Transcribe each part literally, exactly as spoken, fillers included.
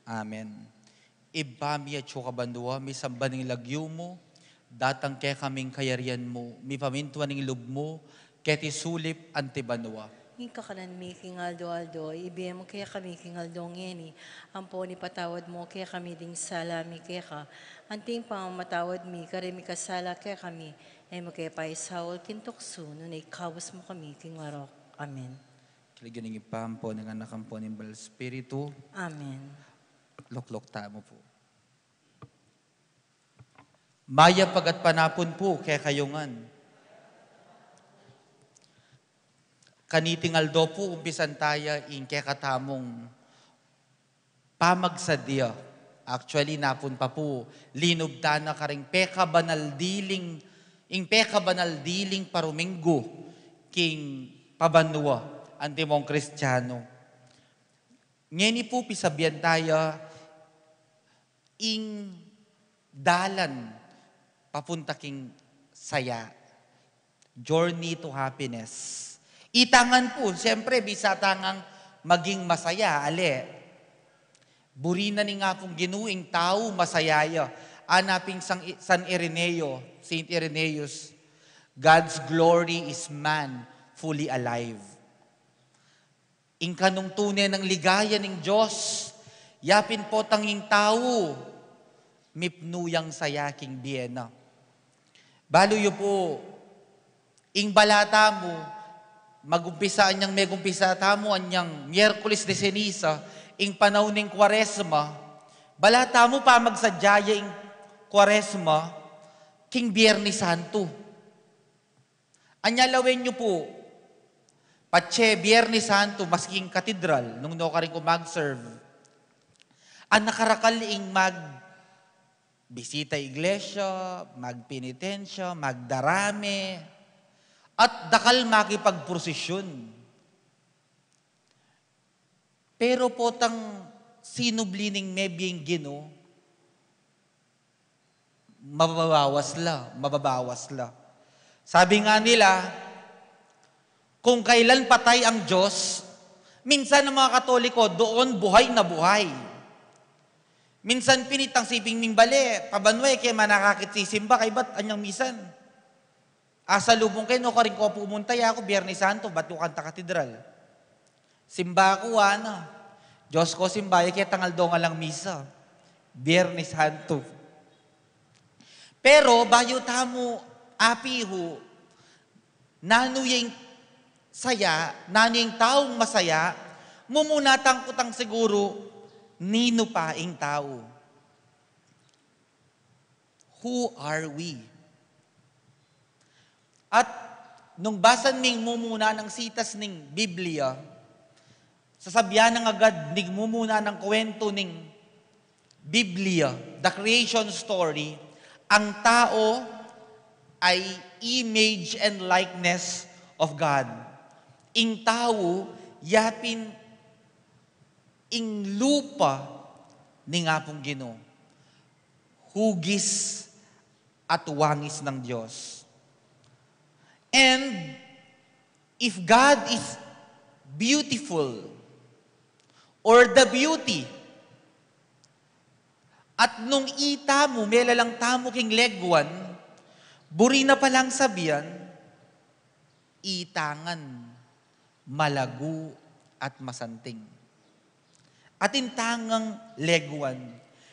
Amen. Ibpa mi, atiu ka banua, misamban ing lagyu mu, datang kekami ing kayarian mu, mipamintuan ing lub mu, keti sulip anti banua. Ing kakanan mi king aldo-aldo, ibie mu kekami king aldo ngeni, ampon ipatawad mu kekami ding sala mi keka, anti ing pamamatawad mi kareng mikasala kekami, e mu ke paisaul king tuksu, nune ikabus mu kami king marok. Amen. King lagyu ning Ibpa, ampon ning Anak, ampon ning Banal Espiritu. Amen. Lukluk tamu pu. Mayap a gatpanapun pu kekayu ngan. Kaniting aldo pu, umpisan taya ing kekatamung pamagsadya. Actually, napun pa pu, linub ta na karing pekabanal diling, ing pekabanal diling paruminggu king pabanua antimong Kristiano. Ngeni pu, pisabian taya ing dalan papunta king saya. Journey to happiness. Itangan pu, siyempre, bisa tangang maging masaya, ale. Buri na ning Apung Ginu ing tau masaya ya. Ana pin San, San Ireneo, Saint Irenaeus, "God's glory is man fully alive." Ing kanung tune nang ligaya ning Dios, yapin potang ing tau mipnu yang saya king bie na. Balu yu pu, ing bala tamu, magumpisa anyang, megumpisa tamu anyang Miyerkules de Ceniza, ing panaun ning Kuaresma, bala tamu pamagsadya ya ing Kuaresma king Biernes Santo. Anya lawen yu pu, patse Biernes Santo, maski king katedral, nung nukarin ku mag-serve, a nakarakal ing magbisita iglesia, magpenitensya, magdarame, at dakal makipagprosesyon. Pero potang sinubli ning mebie ing Ginu, mababawas la, mababawas la. Sabi nga nila, kung kailan patay ang Diyos, minsan ang mga Katoliko, doon buhay na buhay. Minsan pin itang siping ming bale, pabanue ke manakakit sisimba, kaybat anyang misan. Asalubung ke, nukarin ku pumunta, ya ku Biernes Santo, bat ku kanta katedral. Simba ku, ana. Diyos ku, simba ya ke, tangal donga lang misa. Biernes Santo. Pero, bayu tamu apihu, nanu ya ing saya, nanu ya ing taung masaya, mumuna tang kutang siguru, ninu pa ing tau? Who are we? At nung basan ming mumuna nang sitas ning Biblia, sasabian nang agad ning mumuna nang kuwentu ning Biblia, the creation story, ang tao ay image and likeness of God. Ing tao, yapin ing lupa ning Apung Ginu. Hugis at wangis ng Diyos. And if God is beautiful, or the beauty, at nung itamu, melalang tamu king leguan, buri na palang sabian, ita ngan malagu at masanting. Atin tang leguan.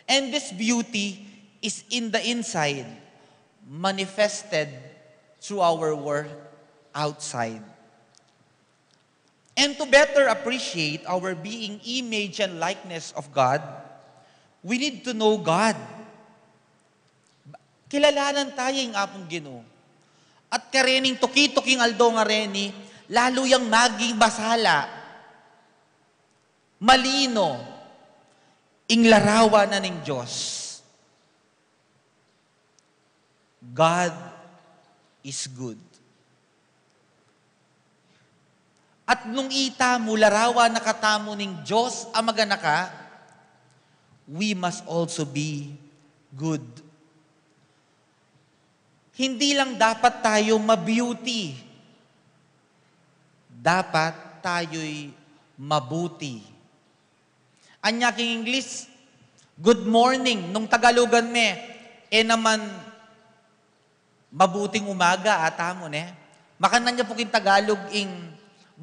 And this beauty is in the inside, manifested through our work outside. And to better appreciate our being image and likeness of God, we need to know God. Kilalanan taya ing Apung Ginu. At karening tuki-tuking aldo ngareni, lalu yang maging masala, malino, ing larawan na ning Diyos. God is good. At nung itamu, larawan na katamu ning Diyos a maganaka, we must also be good. Hindi lang dapat tayo ma-beauty, dapat tayo'y mabuti. Anya king English, Good morning. Nung Tagalugan me, e naman mabuting umaga, ata mu, ne? Makanyan ya pu king Tagalog ing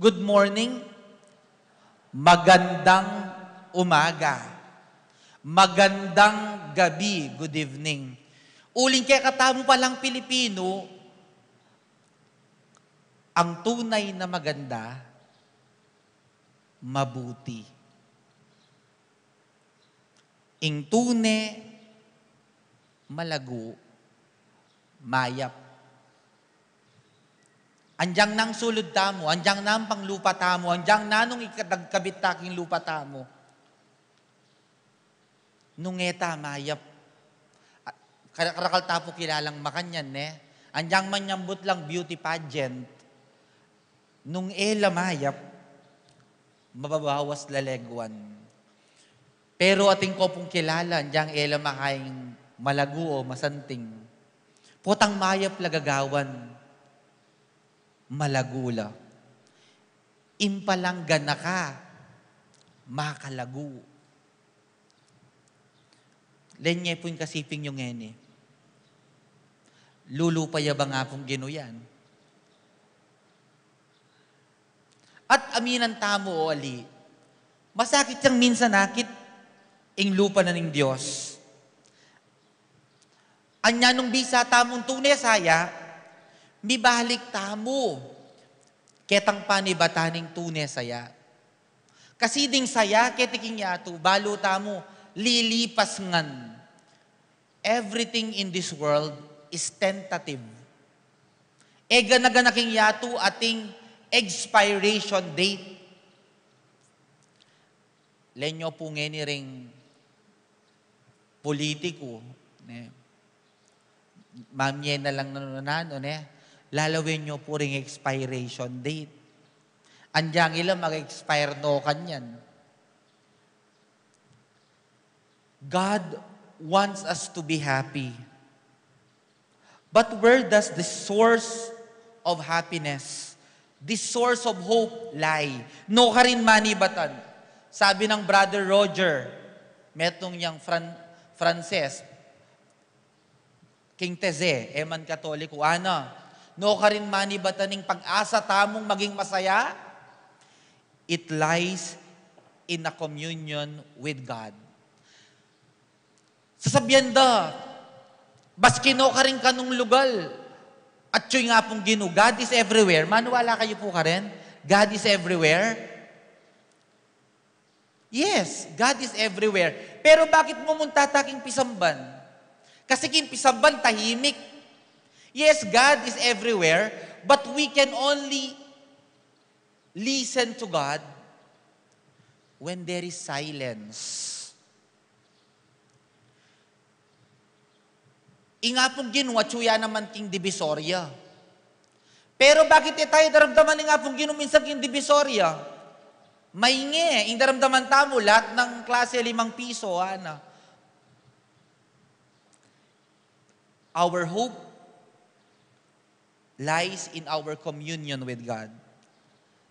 good morning, magandang umaga. Magandang gabi, good evening. Uling kekatamu palang Pilipino, ang tunay na maganda, mabuti. Ing tune, malagu, mayap. Anyang nang sulud tamu, anyang nang panglupa tamu, anyang nanung ikadagkabit ta king lupa tamu. Nung e ta mayap, a-, kara-, karakal ta pu kilalang makanyan, ne? Anyang manyambut lang beauty pageant, nung e la mayap, mababawas la leguan. Pero atin ko pung kilala, anyang e la makaing malagu o masanting. Potang mayap la gagawan, malagu la. Ing palang ganaka, makalagu. Lenye pu ing kasiping yu ngeni. Lulupa ya ba nga pung Ginu yan? At aminan tamu o ali, masakit yang minsan akit ing lupa na ning Dios. Anya nung bisa tamung tune saya, mibalik tamu ketang panibatan ning tune saya. Kasi ding saya keti king yatu, balu tamu, lilipas ngan. Everything in this world is tentative. E gana-gana king yatu ating expiration date. Lenyo pu ngeni ring politiku, ne? Mamye na lang nanu-nanu, ne? Lalawen yo pu ring expiration date. Anyang ila mag-expire no kanyan. God wants us to be happy. But where does the source of happiness, the source of hope lie? No karin manibatan. Sabi nang Brother Roger, metung yang Fran-, Frances, king Taizé, e man Katoliko, ana, no karin manibatan ing pag-asa tamung maging masaya? It lies in a communion with God. Sasabian da, maski no karin kanung lugal, atyu ing Apung Ginu, God is everywhere. Maniwala kayu pu karin? God is everywhere. Yes, God is everywhere. Pero bakit mumunta ta king pisamban? Kasi king pisamban, tahimik. Yes, God is everywhere, but we can only listen to God when there is silence. Ing Apung Ginu, atyu ya naman king Divisoria. Pero bakit e tayu daramdaman ing Apung Ginu minsan king Divisoria? Mainge, ing daramdaman tamu, lahat ng klase limang piso, ana. Our hope lies in our communion with God.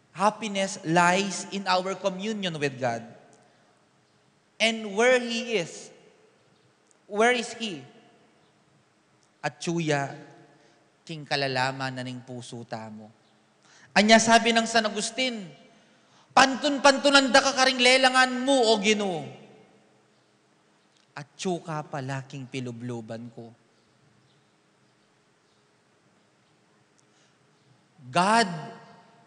Happiness lies in our communion with God. And where He is, where is He? Atyu ya king kalalaman na ning pusu tamu. Anya sabi nang San Agustin, "Pantun-pantunan da ka karing lelangan mu, O Ginu. Atyu ka pala king pilubluban ku." God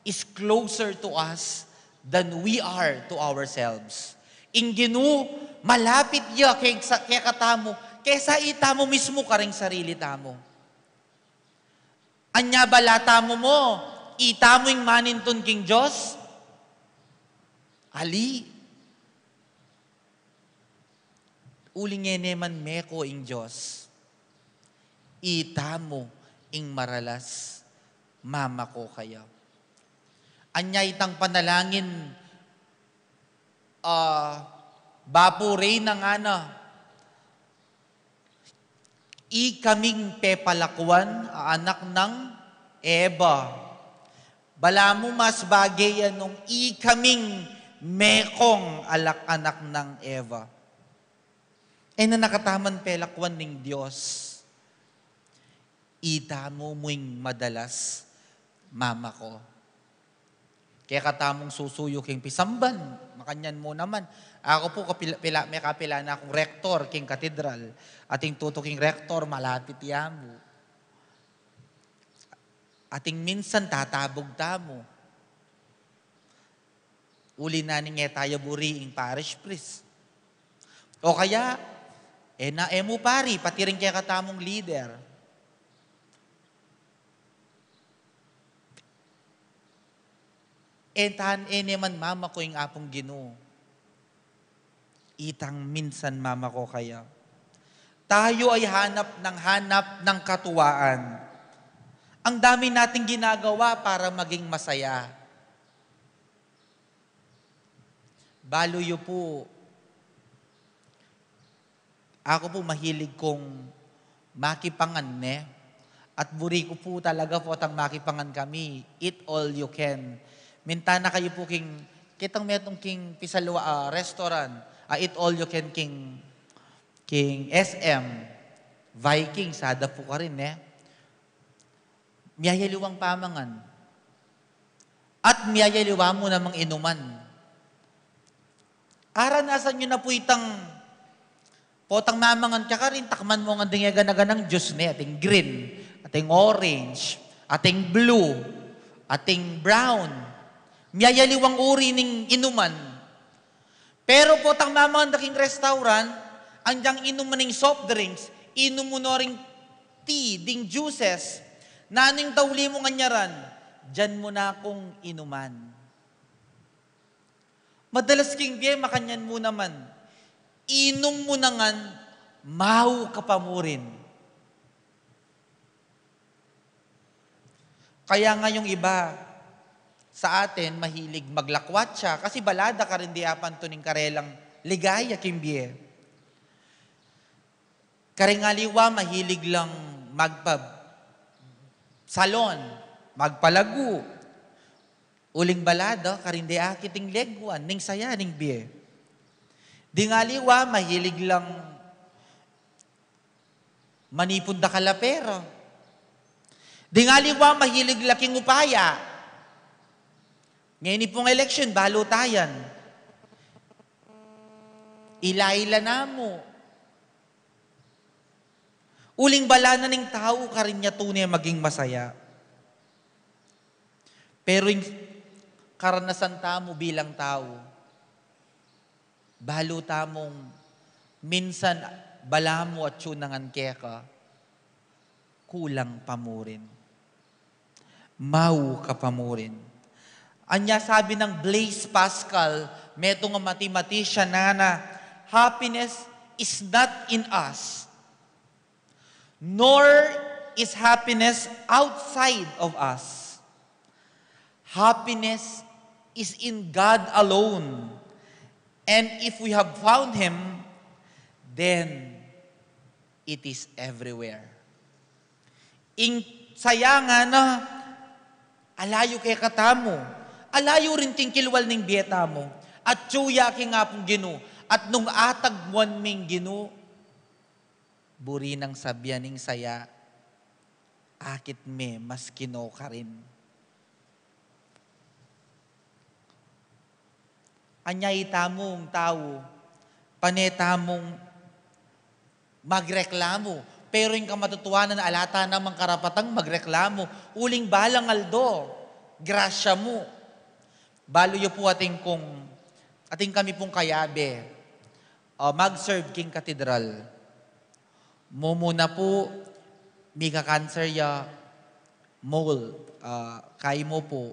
is closer to us than we are to ourselves. Ing Ginu, malapit ya kay sa, kekatamu, kesa itamu mismu karing sarili tamu. Anya bala tamu mu, itamu ing manintun king Dios? Ali. Uling e ne man meko ing Dios, itamu ing maralas mamako kaya. Anya itang panalangin, ah, Bapu Reyna, ngana, ikaming pepalakuan a anak nang Eva. Balamu mas bage ya nung ikaming mekong alak-, anak nang Eva. E na nakataman pelakwan ning Dios. Ita mu muing madalas, mama ko. Kekatamung susuyu king pisamban, makanyan mu naman. Aku pu, kapila, pila, mekapila na kung rektor king katedral. Ating tutu king rektor, malapit ya mu. Ating minsan tatabug tamu. Uli na ning e taya buri ing parish priest. O kaya, e na, e mu pari, pati ring kekatamung leader. E tan, e ne man mama ko ing Apung Ginu. Itang minsan mama ko kaya. Tayo ay hanap ng hanap ng katuwaan. Ang dami nating ginagawa para maging masaya. Balu yu pu, aku pu mahilig kung makipangan, ne? At buri ku pu talaga potang makipangan kami, eat all you can. Minta na kayu pu king, kitang metung king pisalwa, ah, restaurant, ah, eat all you can king, king S M, Viking, sada pu karin, ne? Miyayaliwang pamangan. At miyayaliwa mu namang inuman. Aranasan yu na pu itang potang mamangan ka karin, takman mu ngan ding e gana-ganang juice, ne, ating green, ating orange, ating blue, ating brown. Miyayaliwang uri ning inuman. Pero potang mamangan da king restaurant, anyang inum mu ning soft drinks, inum mu no ring tea, ding juices, nanu ing tauli mu ngan nyaran, diyan mu na kung inuman. Madalas king bie, makanyan mu naman, inum mu na ngan, mau ka pa murin. Kaya nga yung iba sa atin, mahilig maglakwatsa kasi bala da karin de apantuning karelang ligaya king bie. Karing aliwa, mahilig lang magpa-salon, magpalagu. Uling bala da karin de akit ing leguan ning saya ning bie. Ding aliwa, mahilig lang manipun dakal a pera. Ding aliwa, mahilig la king upaya. Ngeni pung eleksyon, balu ta yan. Ila-ila na mu. Uling bala na ning tau, karin ya tune maging masaya. Pero ing karanasan tamu bilang tau, balu tamung minsan bala mu atyu na ngan keka, kulang pa murin. Mau ka pa murin. Anya sabi nang Blaise Pascal, metung a mathematician, ngana, "Happiness is not in us, nor is happiness outside of us. Happiness is in God alone. And if we have found Him, then it is everywhere." Ing saya ngana, ala yu kekatamu, ala yu rin king kilwal ning bie tamu, atyu ya king Apung Ginu, at nung atagpuan ming Ginu, buri nang sabian ing saya, akit me maski no karin. Anya itamung tau, pane tamung magreklamu. Pero ing kamatutuanan, ala ta namang karapatang magreklamu. Uling balang aldo, grasya mu. Balu yu pu atin kung, atin kami pung kayabe, ah, mag-serve king katedral. Mumuna pu, mika-cancer ya mole, ah, kai mu pu,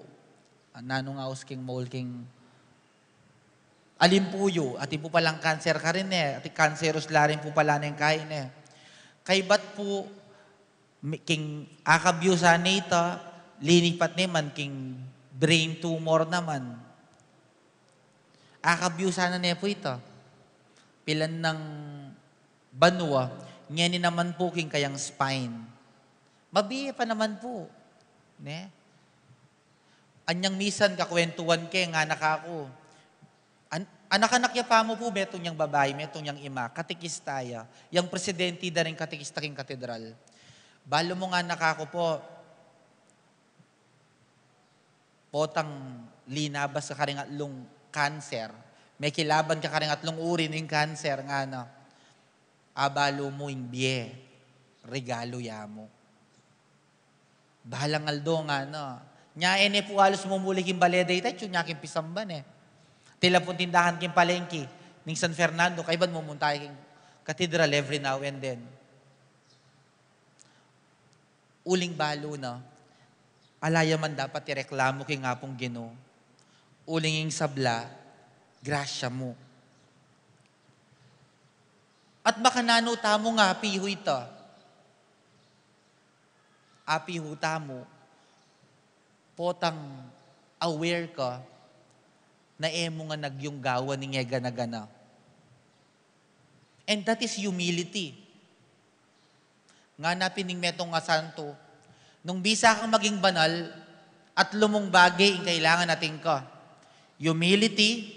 ah, nanung aus king mole king alimpuyu, atin pu palang cancer karin e, atin cancerous la rin pu pala neng kai ne. Kaybat pu, mi-, king akabiusan ne ita, linipat ne man king brain tumor naman. Akabiusan na ne pu ita. Pilan nang banua, ngeni naman pu king kayang spine. Mabie pa naman pu, ne? Anyang misan kakwentuan ke, ngana kaku, an-, Anak-anak ya pa mu pu, metung yang babai, metung yang ima, katekista ya. Yang presidente da ring katekista king katedral. Balu mu nga, anak, aku pu, potang linabas ka karing atlung kanser. Mekilaban ka karing atlung uri ning kanser, ngana. Abalu mu ing bie, regalu ya mu. Balang aldo, ngana. Nya, e ne pu alus mumuli king bale deta, atyu ne king pisamban e. Tila pung tindahan king palengke ning San Fernando, kaybat mumunta ya king katedral every now and then. Uling balu na, ala ya man dapat ireklamu king Apung Ginu. Uling ing sabla, grasya mu. At makananu tamu nga apihu ita? Apihu tamu, potang aware ka na e mu ngan agyung gawan ing e gana-gana. And that is humility. Ngana pin ning metung a santo, nung bisa kang maging banal, atlu mung bage ing kailangan atin ka. Humility,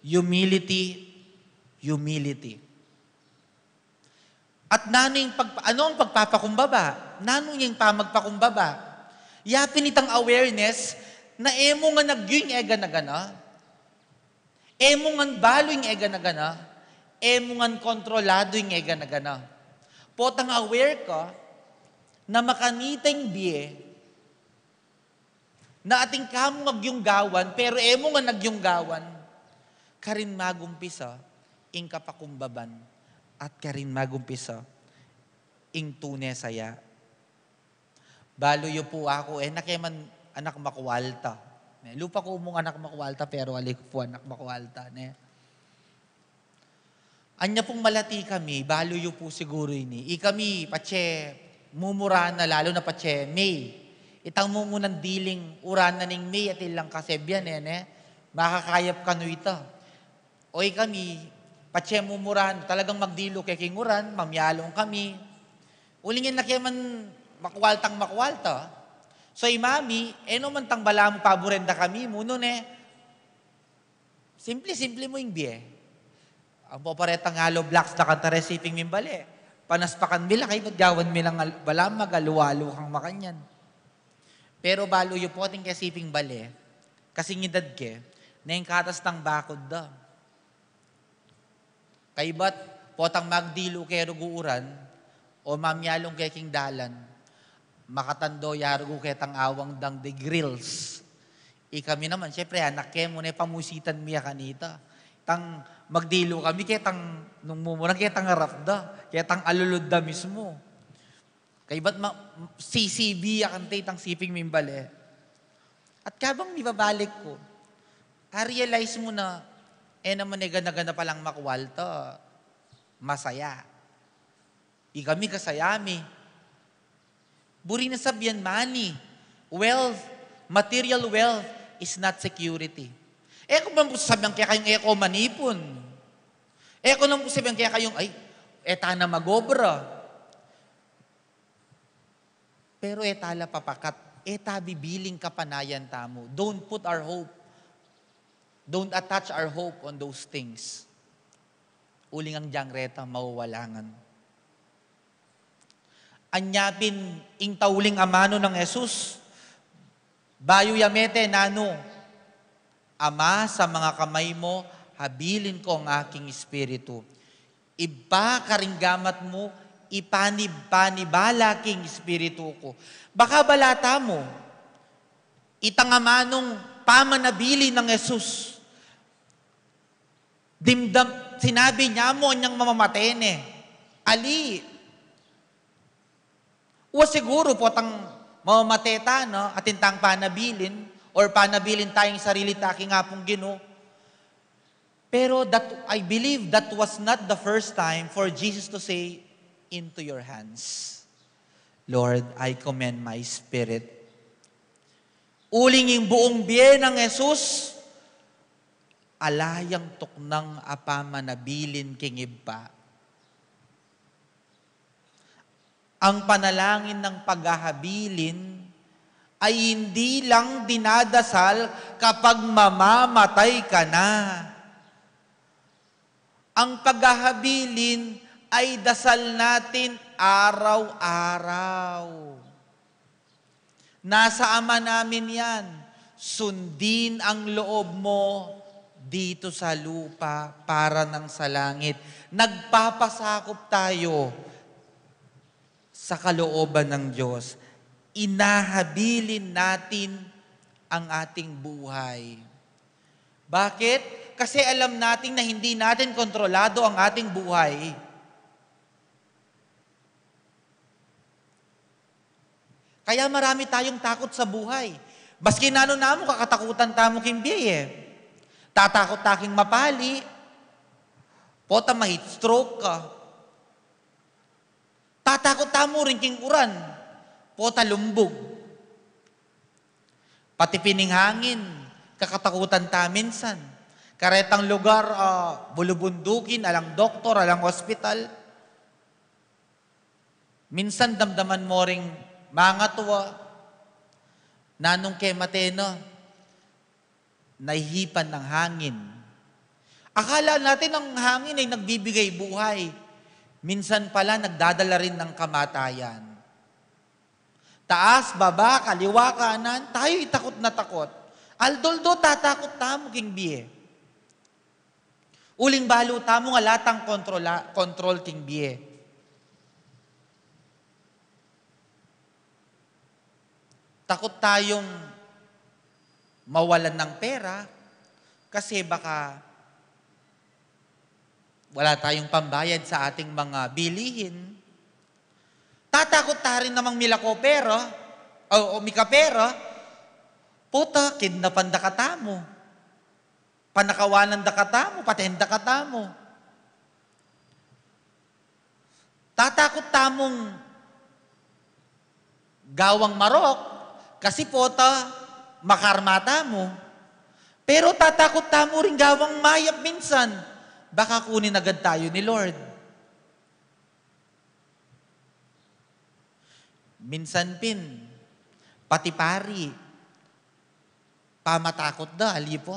humility, humility. At nanu ing pag-, ano ang pagpapakumbaba? Nanu ing pamagpakumbaba? Ya pin itang awareness na e mu ngan agyu ing e gana-gana. E mu ngan balu ing e gana-gana. E mu ngan kontroladu ing e gana-gana. Potang aware ka na makanita ing bie, na atin ka mung agyung gawan, pero e mu ngan agyung gawan, karin magumpisa ing kapakumbaban, at karin magumpisa ing tune saya. Balu yu pu aku, e na ke man anak makualta. Ne, lupa ku mung anak makualta, pero ali ku pu anak makualta, ne. Anya pung malati kami, balu yu pu siguru ini. Ikami, patse mumura na, lalu na patse May. Itang mumunang diling uran na ning May, atin lang kasebyan e, ne. Makakayap kanu ita. O ikami, patse mumura na, talagang magdilu ke king uran, mamyalung kami. Uling e na ke man makualtang makualta. So, i Mami, e no man tang balamu paburen da kami, munu ne. Simple-simple mu ing bie. Ampo pa retang hollow blocks da kanta resiping ming bale. Panaspakan mi la, kaybat gawan mi lang al-, balamu mag-alu-alu kang makanyan. Pero balu yu pu atin kesiping bale, kasing idad ke, neng katas tang bakud da. Kaybat, potang magdilu ke rugu uran, o mamyalung ke king dalan, makatando ya rugu ketang awang dang de grills. Ikami naman, siyempre, anak ke mu, ne, pamusitan mi ya kanita. Tang magdilu kami, ketang nung mumurang, ketang arap da, ketang alulud da mismu. Kaybat ma-, C C B ya kanta itang siping ming bale. At kabang mibabalik ku, a-realize mu na, e naman e gana-gana palang makualta, masaya. Ikami kasaya mi. Buri na sabian, money, wealth, material wealth is not security. E ku man pu sasabyan kekayung e ko manipun. E ku man pu sasabyan kekayung, ay, e ta na mag-obra. Pero e ta la papakat, e ta bibiling kapanayan tamu. Don't put our hope, don't attach our hope on those things. Uling anggyang reta, mawawalangan. Anya pin ing tauling amanu nang Jesus, bayu ya mete, nanu, Ama, sa mga kamay mo, habilin ko ang aking espiritu. Ibpa, karing gamat mu, ipanib-, panibala king espiritu ku. Baka balata mu, itang amanung pamanabilin nang Jesus. Dimdam, sinabi nya mu, anyang mamamate ne. Ali. Wa siguru potang mamamate ta, no? Atin tang panabilin, or panabilin ta ing sarili ta king Apung Ginu. Pero that, I believe that was not the first time for Jesus to say, "Into your hands, Lord, I commend my spirit." Uling ing buung bie nang Jesus, ala yang tuknang a pamanabilin king Ibpa. Ang panalangin ng paghahabilin ay hindi lang dinadasal kapag mamamatay ka na. Ang paghahabilin ay dasal natin araw-araw. Nasa Ama namin yan. Sundin ang loob mo dito sa lupa para nang sa langit. Nagpapasakop tayo sa kalooban ng Diyos. Inahabilin natin ang ating buhay. Bakit? Kasi alam natin na hindi natin kontrolado ang ating buhay. Kaya marami tayong takot sa buhay. Maski nanu namu, kakatakutan tamu king bie, e. Tatakot ta king mapali, pota ma-heat stroke ka. Tatakot tamu rin king uran, pota lumbug. Pati pin ing hangin, kakatakutan ta minsan. Karetang lugar, ah, bulubundukin, alang doktor, alang ospital. Minsan damdaman mo ring mangatua, nanung kemate na, nahihipan ng hangin. Akala natin ang hangin ay nagbibigay buhay. Minsan pala nagdadala rin ng kamatayan. Taas, baba, kaliwa, kanan, tayo'y takot na takot. Aldo-aldo tatakot tamu king bie. Uling balu tamu nga ala tang kontrola-, kontrol king bie. Takot tayong mawalan ng pera kasi baka wala tayong pambayad sa ating mga bilihin. Tatakot ta rin namang milako pera, o, o mikapera, puta, kidnapan da katamu. Panakawanan da katamu, paten da katamu. Tatakot tamung gawang marok, kasi pota makarma tamu. Pero tatakot tamu ring gawang mayap minsan, baka kunin agad tayo ni Lord. Minsan pin, pati pari, pamatakot da, ali pu.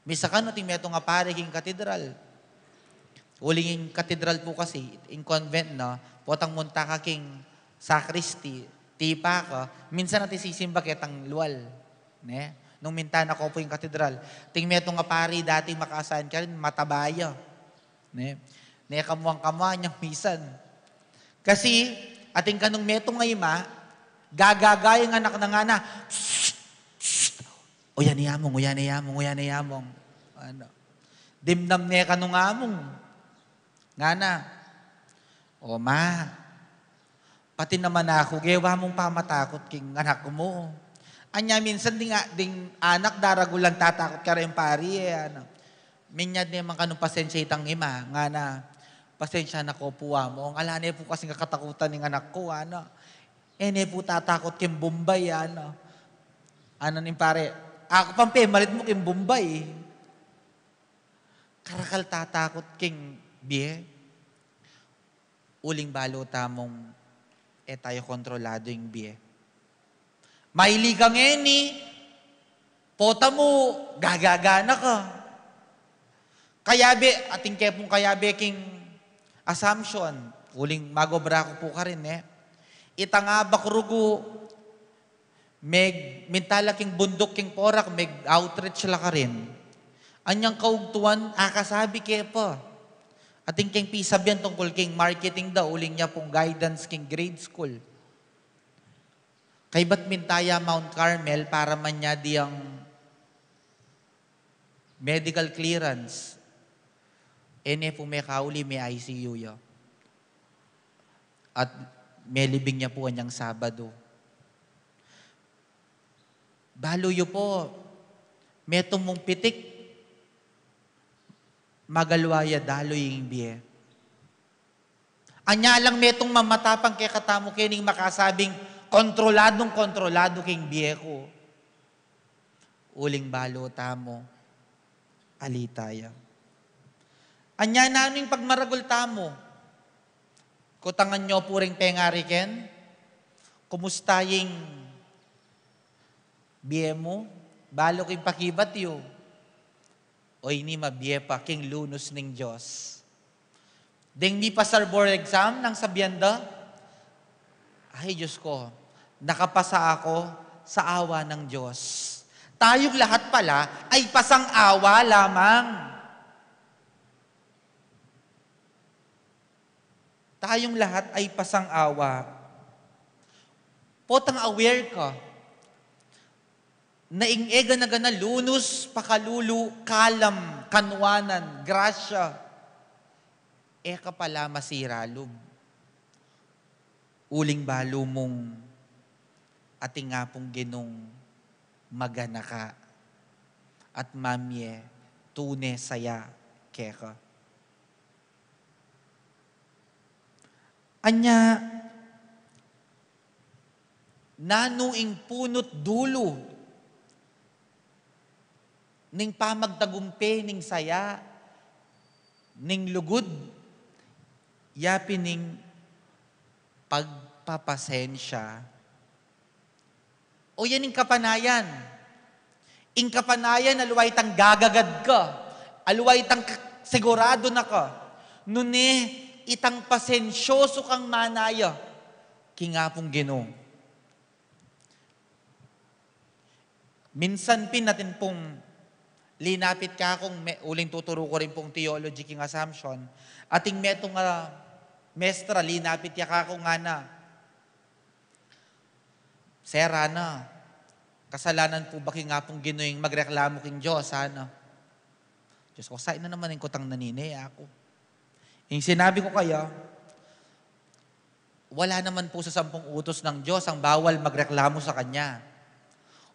Misan kanu ating metung a pari king katedral. Uling ing katedral pu kasi, ing convent, no, potang munta ka king sacristy, tipa ka, minsan ating sisimba ketang lual, ne? Nung minta na ku pu ing katedral, ating metung a pari dati makasain karin, mataba ya. Ne? Ne, kamuang-kamua nyang misan. Kasi, ating kanung metung a ima, gagaga ing anak na ngana, "Psst! Psst! Uyan i amung, uyan i amung, uyan i amung." Ano? Dimdam ne kanung amung. Ngana, "O ma, pati naman aku, gewa mung pamatakot king anak mu." Anya minsan ding a-, ding anak daragul lang tatakot kareng pari, e, ano. Minyad ne man kanung pasensya itang ima, ngana, "Pasensya na ku pu, amung. Ala ne pu kasing kakatakutan ning anak ku, ano. E ne pu tatakot king Bombay, ano." Ano ning pari, "Aku pang pemalit mu king Bombay." Karakal tatakot king bie. Uling balu tamung e tayo kontrolado ing bie. Maili ka ngeni, pota mu, gagaga na ka. Kayabe, ating ke pung kayabe king Assumption, uling mag-obra ku pu karin, e. Itang abak rugu, meg-, minta la king bunduk king Porac, meg-outreach la karin. Anyang kaugtuan, akasabi ke pa. Atin keng pisabian tungkul king marketing da, uling nya pung guidance king grade school. Kaybat minta ya Mount Carmel para manyad yang medical clearance. E ne pu mekauli, me-I C U ya. At melibing ya pu anyang Sabado. Balu yu pu, metung mung pitik, magalwa ya dalu ing bie. Anya lang metung mamatapang kekatamu kening makasabing, "Kontroladung kontrolado king bie ku." Uling balu tamu, ali taya. Anya nanu ing pagmaragul tamu? Kutangan yu pu ring pengari ken, kumusta ing bie mu? Balu king pakibat yu. O ini mabie pa king lunus ning Dios. Deng mipasar board exam nang sabian da, "Ay, Diyos ko, nakapasa ako sa awa ng Diyos." Tayong lahat pala ay pasang-awa lamang. Tayong lahat ay pasang-awa. Potang aware ka na ing e gana-gana lunus, pakalulu, kalam, kanwanan, grasya, e ka pala masira lub. Uling balu mung ating Apung Ginung maganaka at mamie tune saya keka. Anya, nanu ing punut dulu ning pamagtagumpe ning saya, ning lugud, yapin ing pagpapasensya? O yan ing kapanayan. Ing kapanayan, aliwa itang gagagad ka. Aliwa itang k-, sigurado na ka. Nune, itang pasensyoso kang manaya king Apung Ginu. Minsan pin atin pung linapit ka kung me-, uling tuturu ku rin pung theology king Assumption. Ating metung, ah, mestra, linapit ya ka kung ngana, "Sir, ana, kasalanan pu ba king Apung Ginu ing magreklamu king Dios, ana?" Diyos ko, sain na naman ing kutang nanini aku. Ing sinabi ku kaya, wala naman pu sa sampung utos ng Diyos ang bawal magreklamo sa Kanya.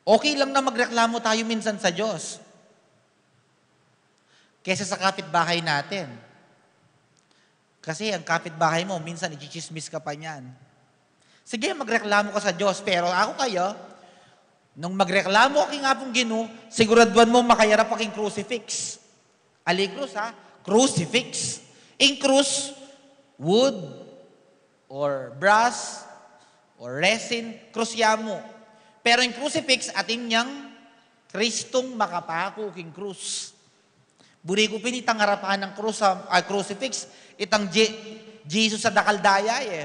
Okay lang na magreklamo tayo minsan sa Diyos. Kesa sa kapitbahay natin. Kasi ang kapitbahay mo, minsan itsitsismis ka pa niyan. Sige, magreklamo ka sa Diyos, pero aku kaya, nung magreklamo ka king Apung Ginu, siguraduan mo makayarap ka king crucifix. Ali krus, ha? Crucifix. Ing krus, wood, or brass, or resin, krus ya mu. Pero ing crucifix, atin yang Kristong makapaku king krus. Buri ku pin itang arapan ning krus, ah, ah, crucifix, itang Je-, Jesus a dakal daya, e.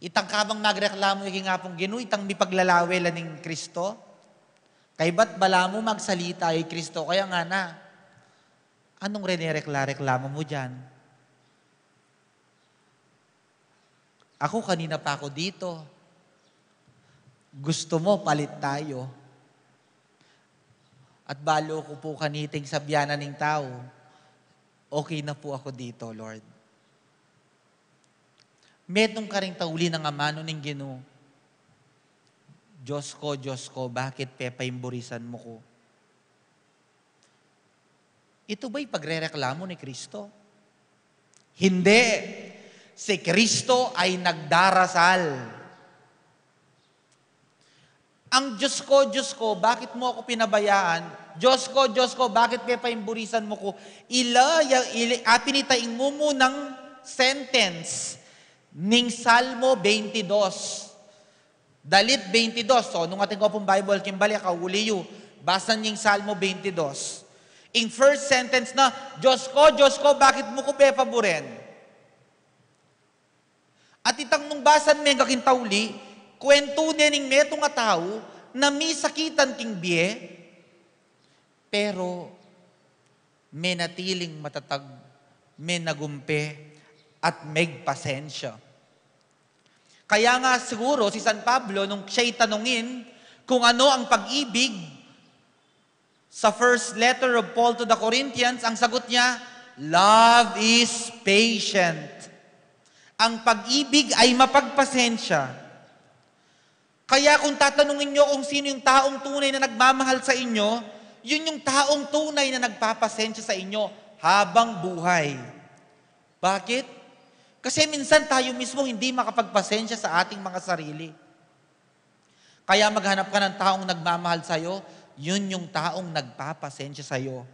Itang kabang magreklamu ya king Apung Ginu, itang mipaglalawe la ning Kristo. Kaybat balamu magsalita ya i Kristo, kaya ngana, "Anong renerekla-reklamo mu diyan? Ako, kanina pa ako dito. Gusto mo, palit tayo?" At balu ku pu kaniting sabian na ning tau, "Okay na pu ako dito, Lord." Metung karing tauli nang amanu ning Ginu, "Diyos ko, Diyos ko, bakit pepaimburisan mu ku?" Itu ba'y pagrereklamo ni Kristo? Hindi. Si Kristo ay nagdarasal. Ang "Diyos ko, Diyos ko, bakit mo ako pinabayaan? Diyos ko, Diyos ko, bakit pepaimburisan mu ku?" Ila, ya, ili, apin ita ing mumunang sentence ning Salmo twenty-two. Dalit twenty-two. So, nung atin ko pung Bible, kimbali, kauli yu, basan ing Salmo twenty-two. Ing first sentence na, "Diyos ko, Diyos ko, bakit mu ku pepaburen?" At itang nung basan me king tauli, kwentu ne ning metung a tau na misakitan king bie, pero menatiling matatag, menagumpe, at megpasensya. Kaya nga siguro si San Pablo, nung siya'y tanungin kung ano ang pag-ibig, sa first letter of Paul to the Corinthians, ang sagot niya, "Love is patient." Ang pag-ibig ay mapagpasensya. Kaya kung tatanungin niyo kung sino yung taong tunay na nagmamahal sa inyo, yun yung taong tunay na nagpapasensya sa inyo habang buhay. Bakit? Kasi minsan tayo mismo hindi makapagpasensya sa ating mga sarili. Kaya maghanap ka ng taong nagmamahal sa'yo, yun yung taong nagpapasensya sa'yo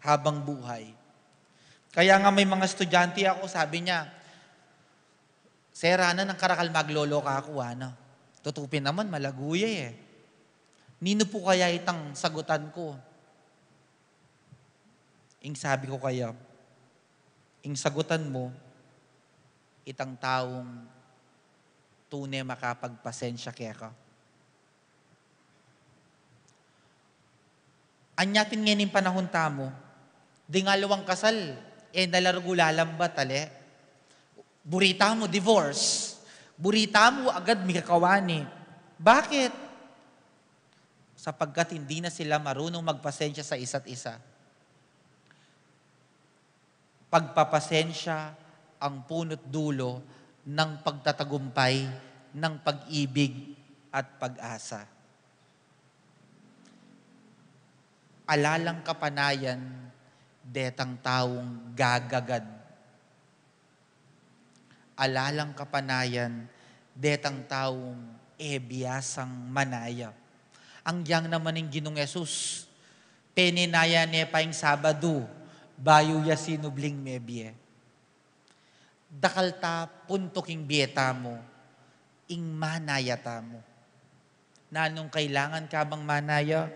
habang buhay. Kaya nga may mga estudyante ako, sabi niya, "Sir, ana, nang karakal magloloka aku, ana. Tutu pin naman, malagu ya e. Ninu pu kaya itang sagutan ku?" Ing sabi ku kaya, ing sagutan mu, itang taung tune makapagpasensya keka. Anya pin ngening panahun tamu, ding aliwang kasal, e na la rugu lalambat, ale. Buri tamu, divorce. Buri tamu, agad mikakawani. Bakit? Sapagkat hindi na sila marunong magpasensya sa isa't isa. Pagpapasensya ang puno't dulo ng pagtatagumpay ng pag-ibig at pag-asa. Alalang kapanayan detang taung gagagad. Alalang kapanayan detang taung e biasang manaya. Agyang naman ing Ginung Jesus, penenaya ne pa ing Sabadu, bayu ya sinubling mebie. Dakal ta punto king bie tamu, ing manaya tamu. Nanung kailangan kabang manaya?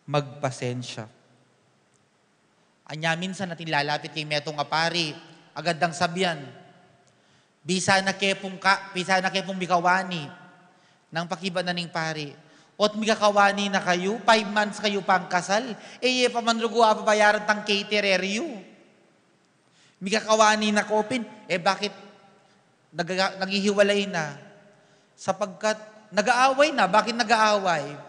Magpasensya. Anya minsan atin lalapit king metung a pari, agad dang sabian, "Bisa na ke pung ka, bisa na ke pung mikawani." Nang pakibat na ning pari, "Ot mikakawani na kayu, five months kayu pang kasal, e ye pa man rugu ababayaran tang caterer yu. Mikakawani na kopin, e bakit nag-, naghihiwalay na?" Sapagkat nag-aaway na. Bakit nag-aaway?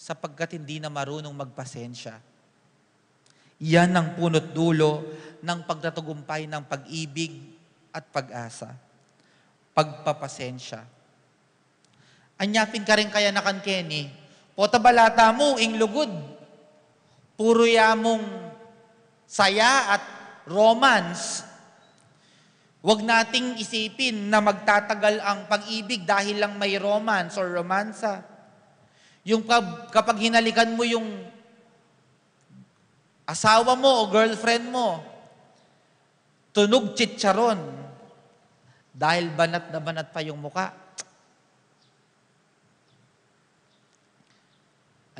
Sapagkat hindi na marunong magpasensya. Yan ang puno't dulo ng pagtatagumpay ng pag-ibig at pag-asa. Pagpapasensya. Anya pin karing kayanakan keni, pota balata mu, ing lugud, puru ya mung saya at romance. Huwag nating isipin na magtatagal ang pag-ibig dahil lang may romance or romansa. Yung kap-, kapag hinalikan mo yung asawa mo o girlfriend mo, tunog chicharon. Dahil banat na banat pa yung muka.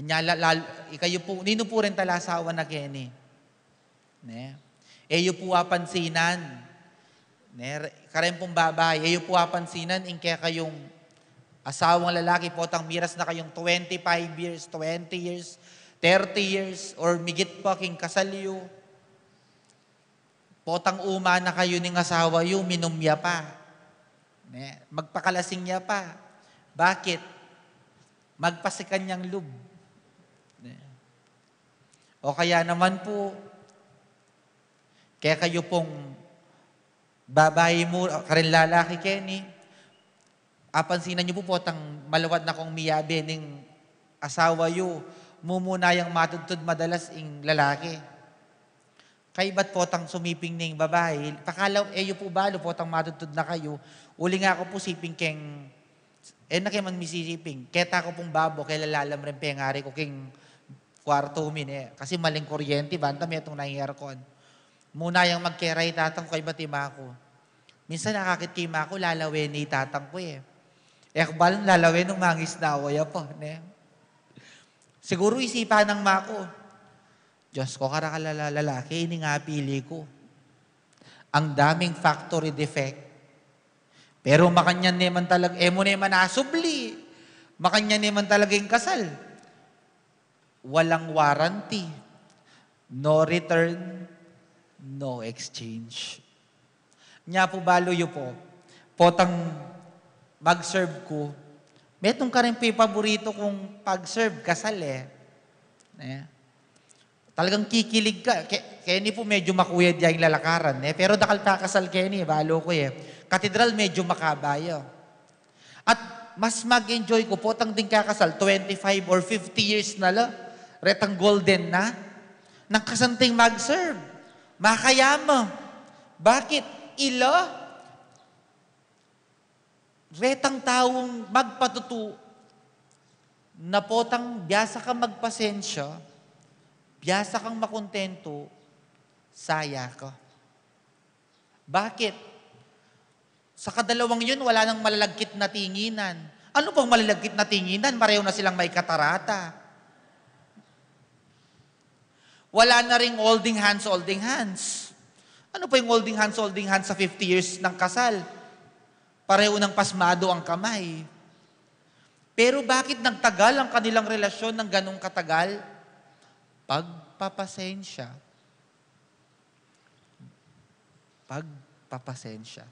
Anya la-, lal-, ikayu pu, ninu pu rin tala asawa na keni. Ne? E yu pu apansinan. Ne? Re-, karen pung babai, e yu pu apansinan, ing kekayung asawang lalaki potang miras na kayung twenty-five years, twenty years, thirty years, or migit pa king kasal yu. Potang uma na kayu ning asawa yu, minum ya pa. Ne? Magpakalasing ya pa. Bakit? Magpasikan yang lub. Ne? O kaya naman pu, kekayu pung babai mu, karen lalaki keni, apansinan yu pu potang malawat na kung miyabe ning asawa yu, mumuna yang matudtud madalas ing lalaki. Kaybat potang sumiping ning babai, pakalaw, e yu pu balu potang matudtud na kayu, uling aku pu siping keng, e na ke man misisiping, keta ku pung babo, kelalam ring pengari ku king kwartu mi, ne. Kasi maling kuryenti, banta metung na ing aircon. Muna yang magkera i tatang ku kaybat i ma ku. Minsan akakit ke i ma ku, lalawen ne i tatang ku e. E ku balu lalawen nung mangisnawa ya pa, ne. Siguru isipan nang ma ku, "Diyos ko, karakal a lalaki ining apili ku. Ang daming factory defect. Pero makanyan ne man talaga, e mu ne man asubli. Makanyan ne man talaga ing kasal. Walang warranty. No return, no exchange." Nya pu balu yu pu, potang mag-serve ku, metung karin pu paboritu kung pag-serve, kasal e. Ne? Talagang kikilig ka. Ke-, keni pu medyo makuyad ya ing lalakaran, ne? Pero dakal pa kasal keni, balu ku e. Katedral medyo makaba ya. At mas mag-enjoy ku, potang ding kakasal, twenty-five or fifty years na la, retang golden na, nang kasanting mag-serve. Makayama. Bakit? Ila, retang taung magpatutu na potang biasa kang magpasensya, biasa kang makontentu, saya ka. Bakit? Sa kadalawang yun, wala nang malalagkit na tinginan. Ano pang malalagkit na tinginan? Mareho na silang may katarata. Wala na ring holding hands, holding hands. Ano pa yung holding hands, holding hands sa fifty years ng kasal? Pareho nang pasmado ang kamay. Pero bakit nagtagal ang kanilang relasyon ng ganong katagal? Pagpapasensya. Pagpapasensya.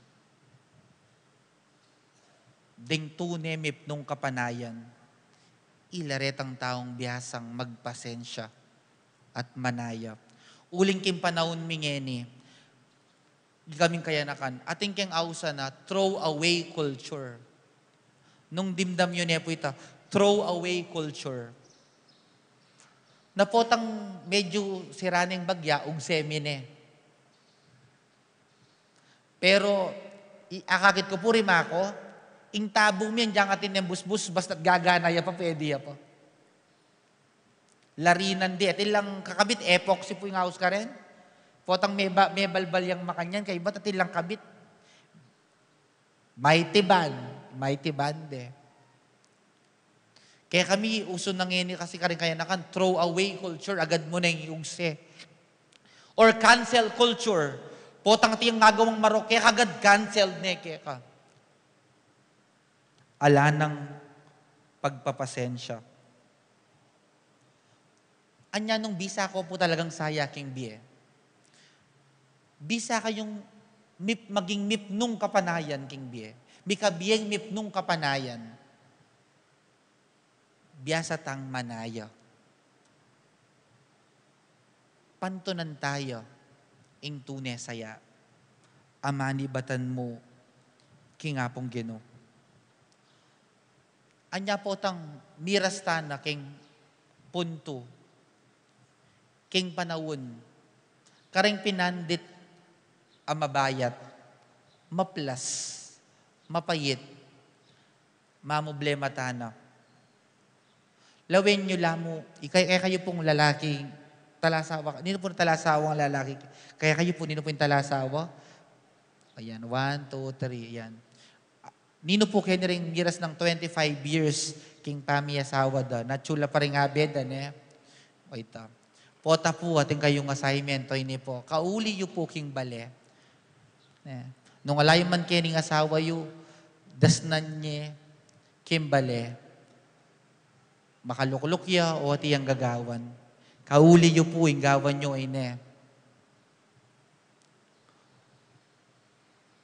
Deng tune mipnung kapanayan, ila retang taung biasang magpasensya at manaya. Uling king panaun mi ngeni, kaming kayanakan, atin keng ausan a throw away culture. Nung dimdam yu ne pu ita, throw away culture. Na potang medyo sira neng bagya, ugse mi ne. Pero, i-, akakit ku pu ri mako, ing tabu mi, agyang atin neng busbus, basta't gagana ya pa, pwede ya pa. Larinan de, atin lang kakabit, epoxy pu ing aus karen. Potang me ba-, me balbal yang makanyan, kaybat atin lang kabit. Mighty band, mighty band de. Kaya kami, uso na ngeni kasi karing kayanakan, throw away culture, agad mu neng iugse. Or cancel culture. Potang atin yang magawang marok, kaya kagad cancelled ne keka. Ala nang pagpapasensya. Anya nung bisa ko pu talagang saya king bie. Bisa kayung mip-, maging mipnung kapanayan king bie. Mikabieng mipnung kapanayan. Biasa tang manaya. Pantunan taya ing tune saya a manibatan mu king Apung Ginu. Anya potang miras tana king puntu, king panaun, karing pinandit a mabayat, maplas, mapait, mamublema tana. Lawen yu la mu, ikay, kaya kayu pung lalaki, talasawa, ninu pu talasawa lalaki, kaya kayu pu, ninu pu ing talasawa? Ayan, one, two, three, ayan. Ninu pu keni ring miras nang twenty-five years king pamiasawa da, na chula pa ring abe da, ne? O ita. Pota pu, atin kayung assignment, o ini pu. Kauli yu pu king bale. Ne? Nung ala yu man keni ning asawa yu, dasnan ye king bale. Makalukluk ya o atin yang gagawan. Kauli yu pu ing gawan yu, o ini.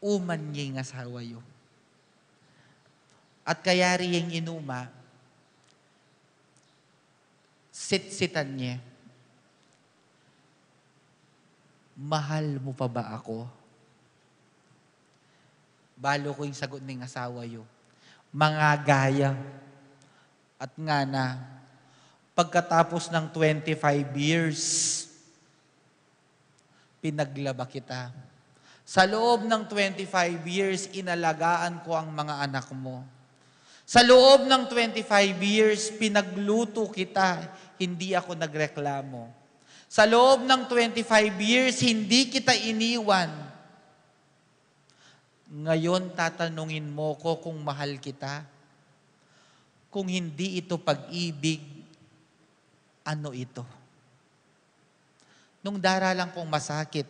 Uman ye ing asawa yu. At kayari yang inuma, sitsitan ye. Mahal mu pa ba ako? Balu ku ing sagut ning asawa yu. Mangagaya. At ngana, pagkatapos ng twenty-five years, pinaglaba kita. Sa loob ng twenty-five years, inalagaan ko ang mga anak mo. Sa loob ng twenty-five years, pinagluto kita, hindi ako nagreklamo. Sa loob ng twenty-five years, hindi kita iniwan. Ngayon, tatanungin mo ko kung mahal kita. Kung hindi ito pag-ibig, ano ito? Nung daralan kung masakit,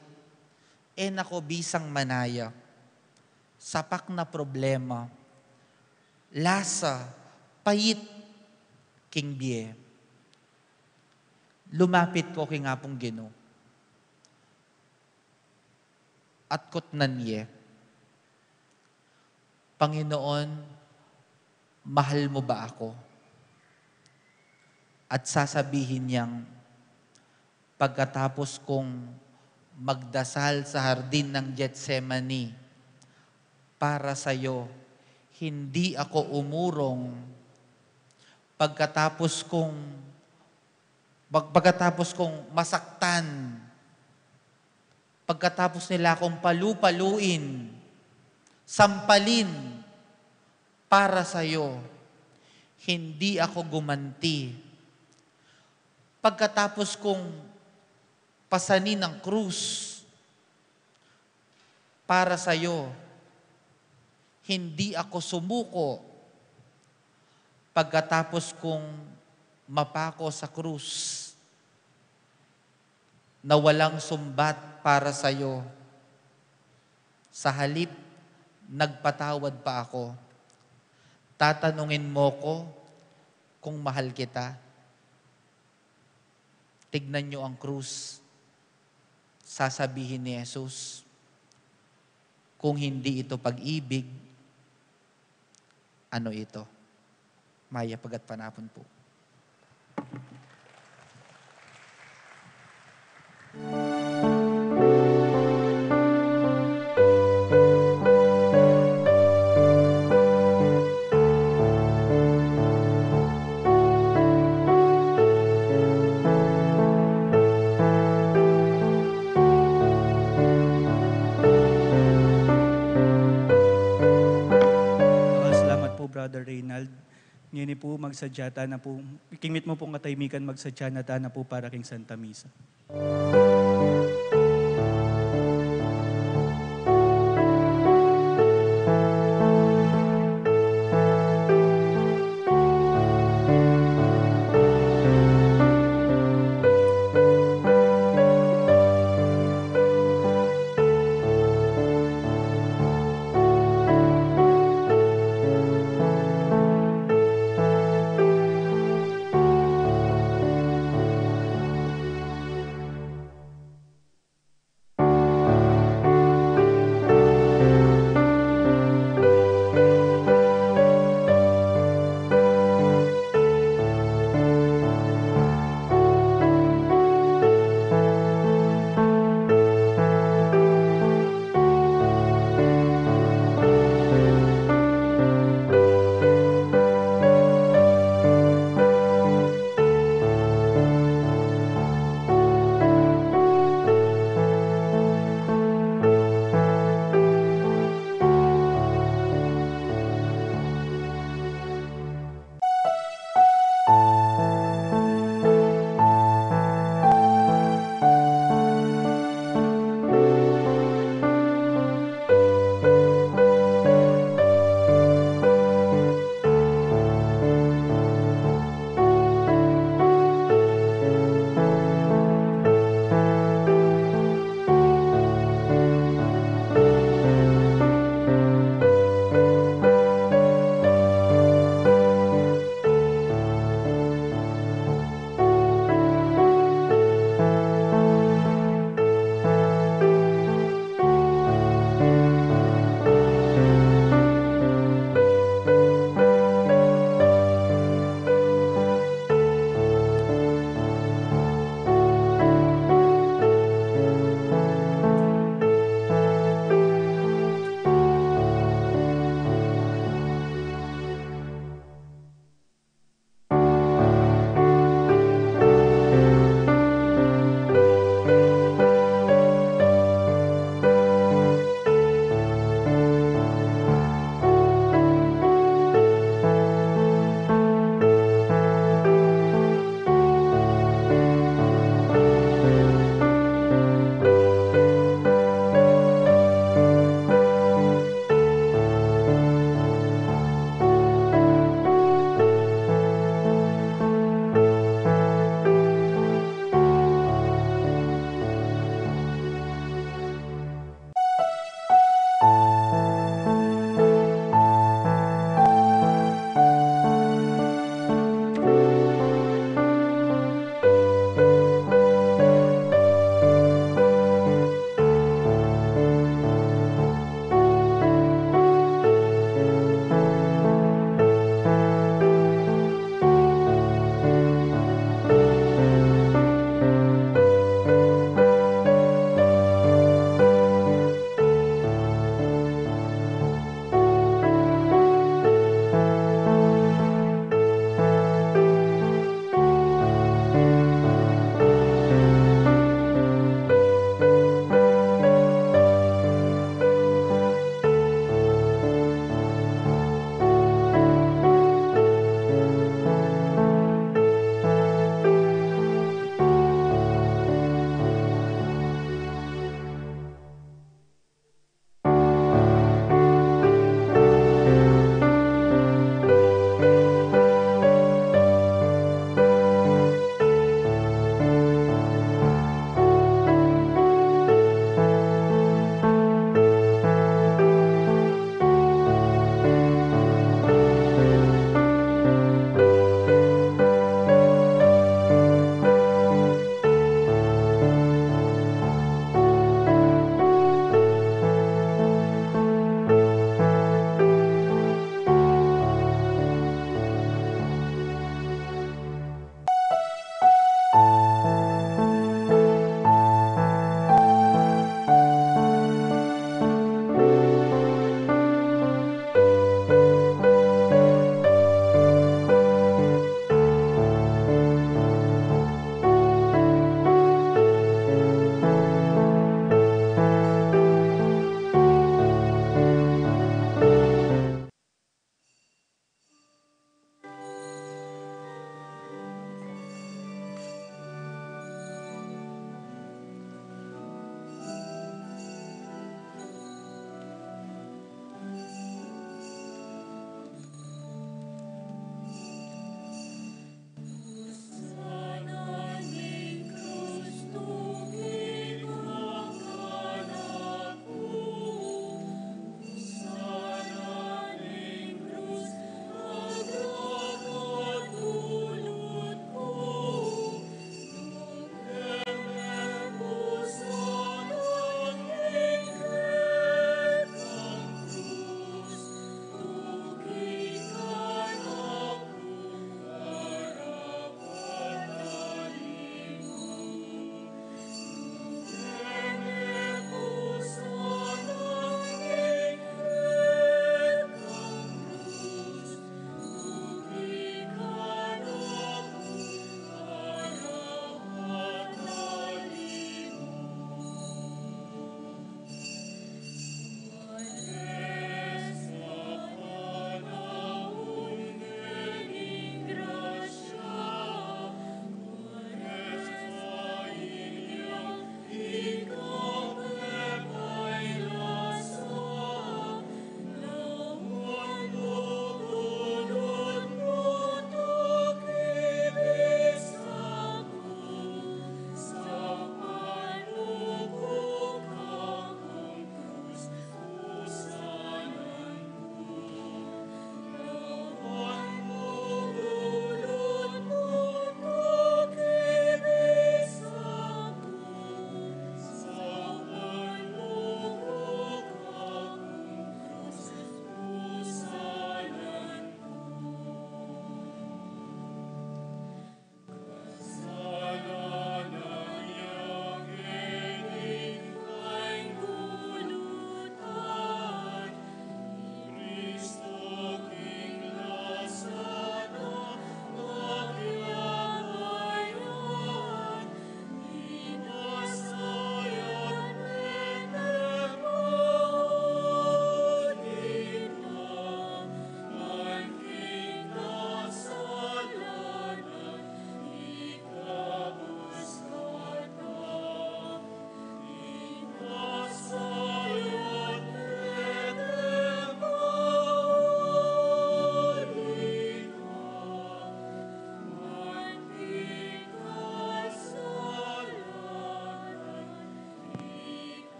e na ko bisang manaya. Sapak na problema, lasa, pait, king bie. Lumapit ko king Apung Ginu. At kutnan ye, "Panginoon, mahal mo ba ako?" At sasabihin niyang, "Pagkatapos kong magdasal sa hardin ng Getsemani para sa'yo, hindi ako umurong. Pagkatapos kong, pag-, pagkatapos kong masaktan, pagkatapos nila akong palu-paluin, sampalin para sa'yo, hindi ako gumanti. Pagkatapos kong pasanin ang krus para sa'yo, hindi ako sumuko. Pagkatapos kong mapako sa krus, na walang sumbat para sa'yo. Sa halip, nagpatawad pa ako. Tatanungin mo ko kung mahal kita. Tignan niyo ang krus. Sasabihin ni Jesus, kung hindi ito pag-ibig, ano ito? Mayap a gatpanapun po. Maraming salamat po, Brother Reynald. Ngeni po, magsadya tana po. King mitmu pong katahimikan, magsadya na tana po para king Santa Misa.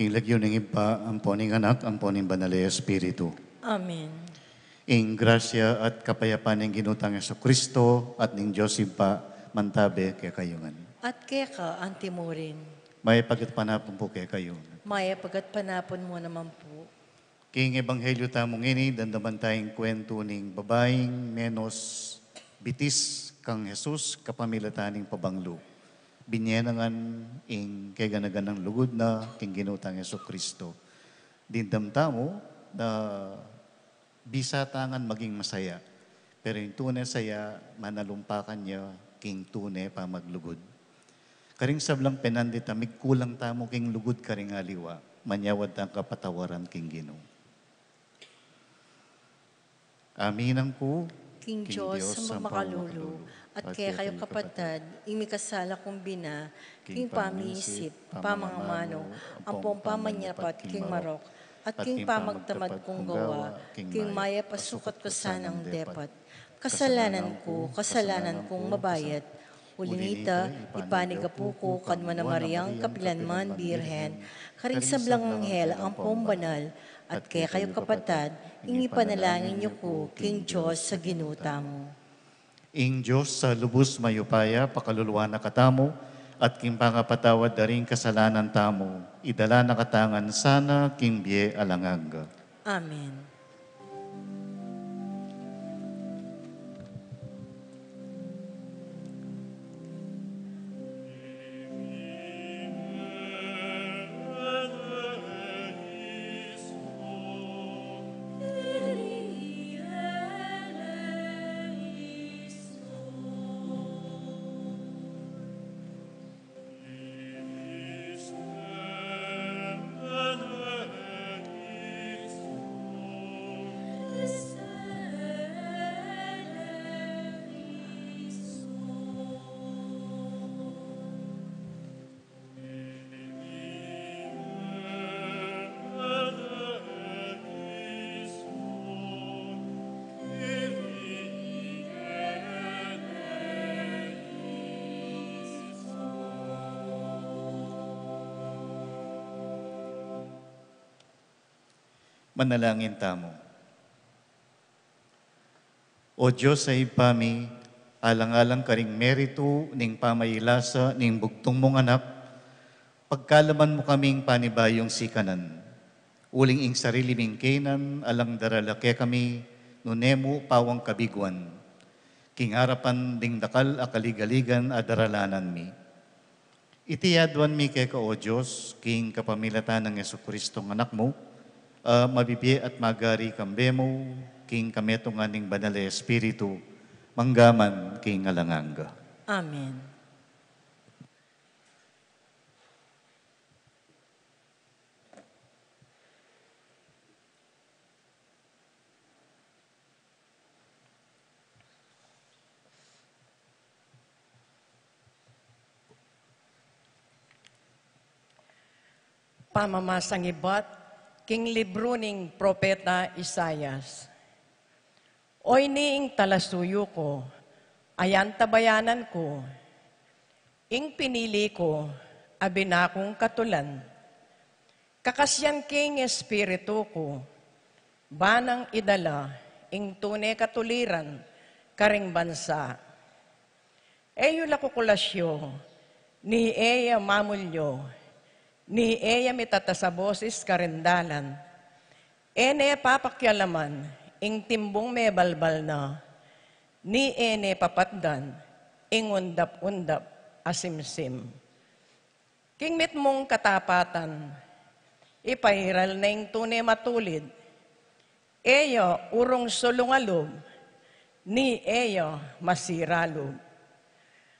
King lagyu ning Ibpa, ampo ning Anak, ampo ning Banal a Espiritu. Amen. Ing grasya at kapayapan ning Ginu tang Jesucristo at ning Dios Ibpa, mantabe kekayu ngan. At keka antimurin. Mayap a gatpanapun pu kekayu. Mayap a gatpanapun mu naman pu. King Ebanghelyo tamu ngeni, damdaman taya ing kwentu ning babaing menus bitis kang Jesus kapamilatan ning pabanglu. Binye na ngan ing keganaganang lugud na king Ginu tang Jesucristo. Dimdam tamu na bisa ta ngan maging masaya. Pero ing tune saya, manalumpakan ya king tune pamaglugud. Karing sablang penandit a migkulang tamu king lugud karing aliwa, manyawad tang kapatawaran king Ginu. Aminan ku king Dios a makalulu, at kekayu kapatad, ing mikasala kung bina, king pamisip, pamangamanu, ampong pamanyapat king marok, at king pamagtamad kung gawa, king mayap a sukat ku sanang depat. Kasalanan ku, kasalanan kung mabayat. Uli nita, ipanigapu ku kang Nuan a Mariang kapilanman Birhen, karing sablang anghel ampong banal, at kekayu kapatad, ing ipanalangin yu ku king Dios a Ginu tamu. Ing Dios a lubus mayupaya, pakaluluan na katamu, at king pangapatawad da ring kasalanan tamu, idala na kata ngan sana king bie alang angga. Amen. Manalangin tamu. O Dios a Ibpa mi, alang-alang karing meritu ning pamailasa ning bugtung mung Anak, pagkalaman mu kaming panibayung sikanan. Uling ing sarili ming kaynan, alang darala kekami, nune mu pawang kabiguan. King arapan ding dakal a kaligaligan a daralanan mi. Iti aduan mi keka, O Dios, king kapamilatan nang Jesucristong Anak mu, a mabibie at magari kambe mu, king kametungan ning Banal a Espiritu, mangga man king alang angga. Amen. Pamamasang ibat king libru ning Propeta Isaias. Oyni ing talasuyu ku, ayan tabayanan ku, ing pinili ku, abina kung katulan. Kakasyan king espiritu ku, ba nang idala ing tune katuliran karing bansa. E yu la kukulasyu, ni e ya mamulyu, ni e ya mitatasa bosis karing dalan. E ne papakialaman ing timbung mebalbal na, ni e ne papatdan ing undap-undap a simsim. King mitmung katapatan, ipairal ne ing tune matulid. E ya urung sulung a lub, ni e ya masira lub.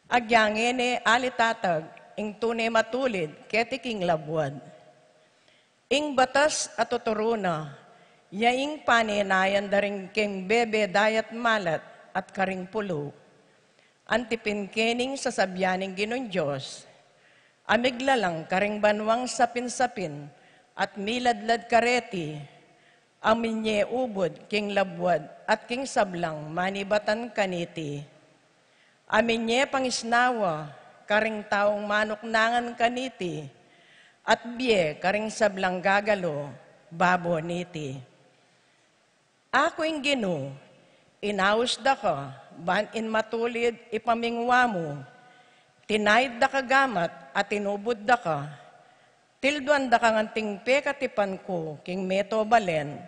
Agyange ne alitatag ing tune matulid keti king labuad. Ing batas a tuturu na, ya ing panenayan da ring king bebe dayat malat at karing pulu. Antipin kening sasabian ning Ginung Dios, a miglalang karing banuang sapin-sapin at miladlad kareti, a minye ubud king labuad at king sablang manibatan kaniti. A minye pangisnawa karing taung manuknangan kaniti, at bie karing sablang gagalu babo niti. Aku ing Ginu, inaus da ka, ban ing matulid ipamingwa mu, tinaid da ka gamat at inubud da ka, tilduan da kang anting pekatipan ku king meto balen,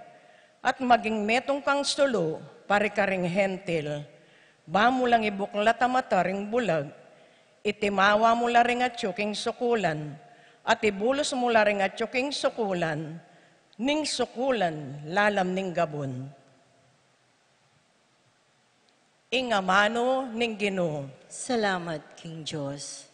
at maging metung kang sulu para karing Hentil, ba mu lang ibuklat a mata ring bulag, itimawa mu la ring atyu king sukulan, at ibulus mu la ring atyu king sukulan, ning sukulan lalam ning gabun. Ing amanu ning Ginu. Salamat king Dios.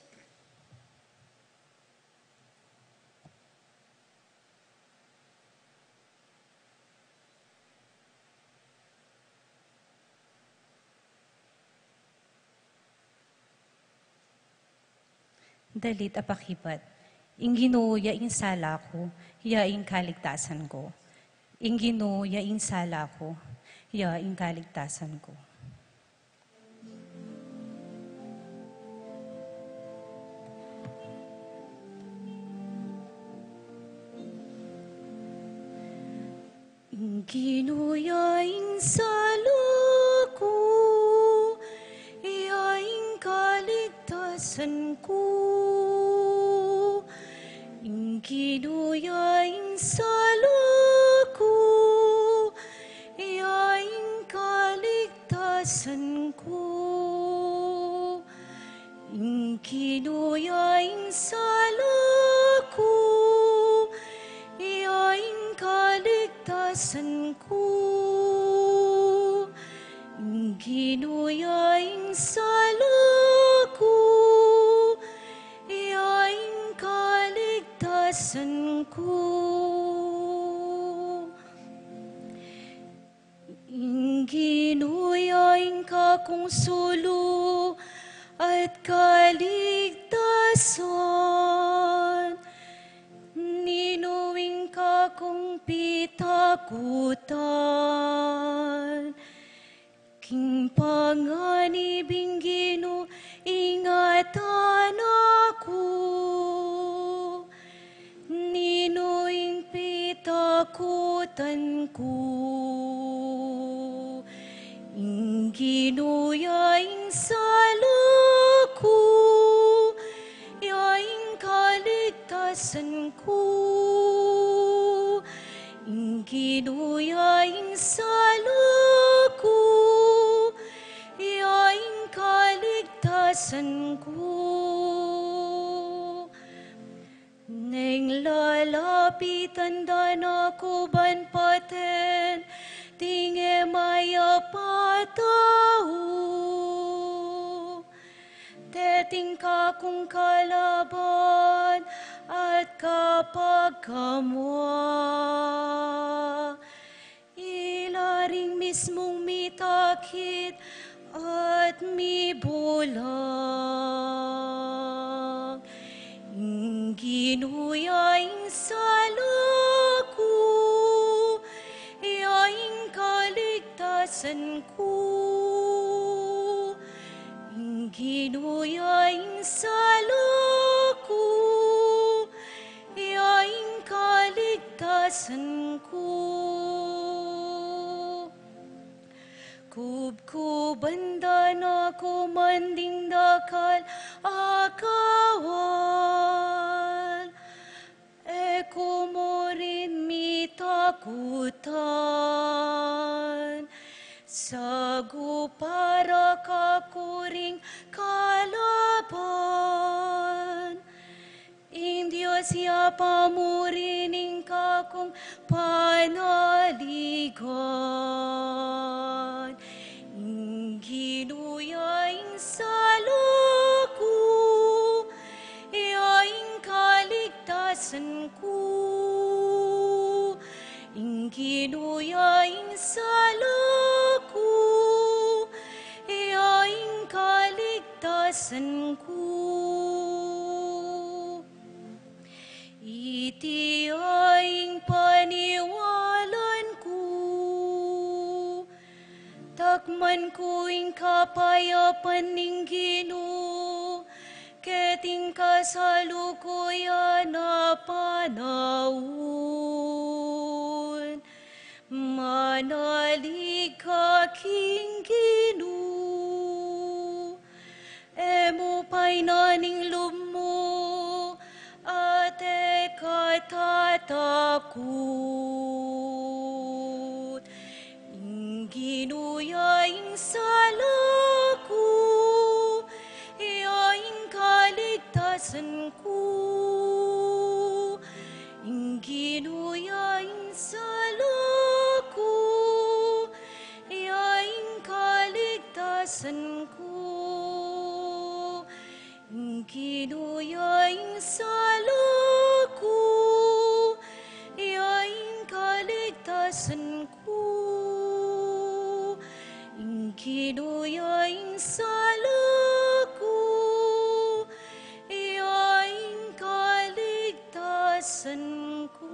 Dalit a pakibat. Ing Ginu ya ing sala ku, ya ing kaligtasan ku. Ing Ginu ya ing sala ku, ya ing kaligtasan ku. Ing Ginu ya ing sala ku, ya ing kaligtasan ku. Ing Ginu ya ing sala ku, ya ing kaligtasan ku. Ing Ginu ya ing sala ku, ya ing kaligtasan ku. Ing Ginu ya ing sala ku, ya ing kaligtasan ku. Ing Ginu ya ing kakung sulu at kaligtasan. Ninu ing kakung pitakutan? King panganib ning Ginu ingatan na ku. Ninu ing pitakutan ku? Ing Ginu ya ing sala ku, ya ing kaligtasan ku. Ing Ginu ya ing sala ku, ya ing kaligtasan ku. Neng lalapitan da na ku ban paten ding e mayap a tau. Deting kakung kalaban at kapagkamua, ila ring mismung mitakit at mibulag. Ing Ginu ya ing sala ku, ya ing kaligtasan ku. Ing Ginu ya ing sala ku, ya ing kaligtasan ku. Kubkuban da na ku man ding dakal a kawal. E ku mu rin mitakutan. Sagupa ra kaku ring kalaban. Ing Dios ya pa mu rin ing kakung panaligan. Ing Ginu ya ing sala ku, ya ing kaligtasan ku. Ing Ginu ya ing sala ku, ya ing kaligtasan ku. Iti ya ing paniwalan ku. Takman ku ing kapayapan ning Ginu. Keting kasalukuyan a panaun, manalig ka king Ginu, e mu painan ing lub mu, at e ka tatakut. Ing Ginu ya ing sala ku, iya ing kaligtasan ku. Ing Ginu ya ing sala ku, iya ing kaligtasan ku. Ing Ginu ya ing sala ku, iya ing kaligtasan ku. Ing Ginu ya ing sala ku, iya ing kaligtasan ku.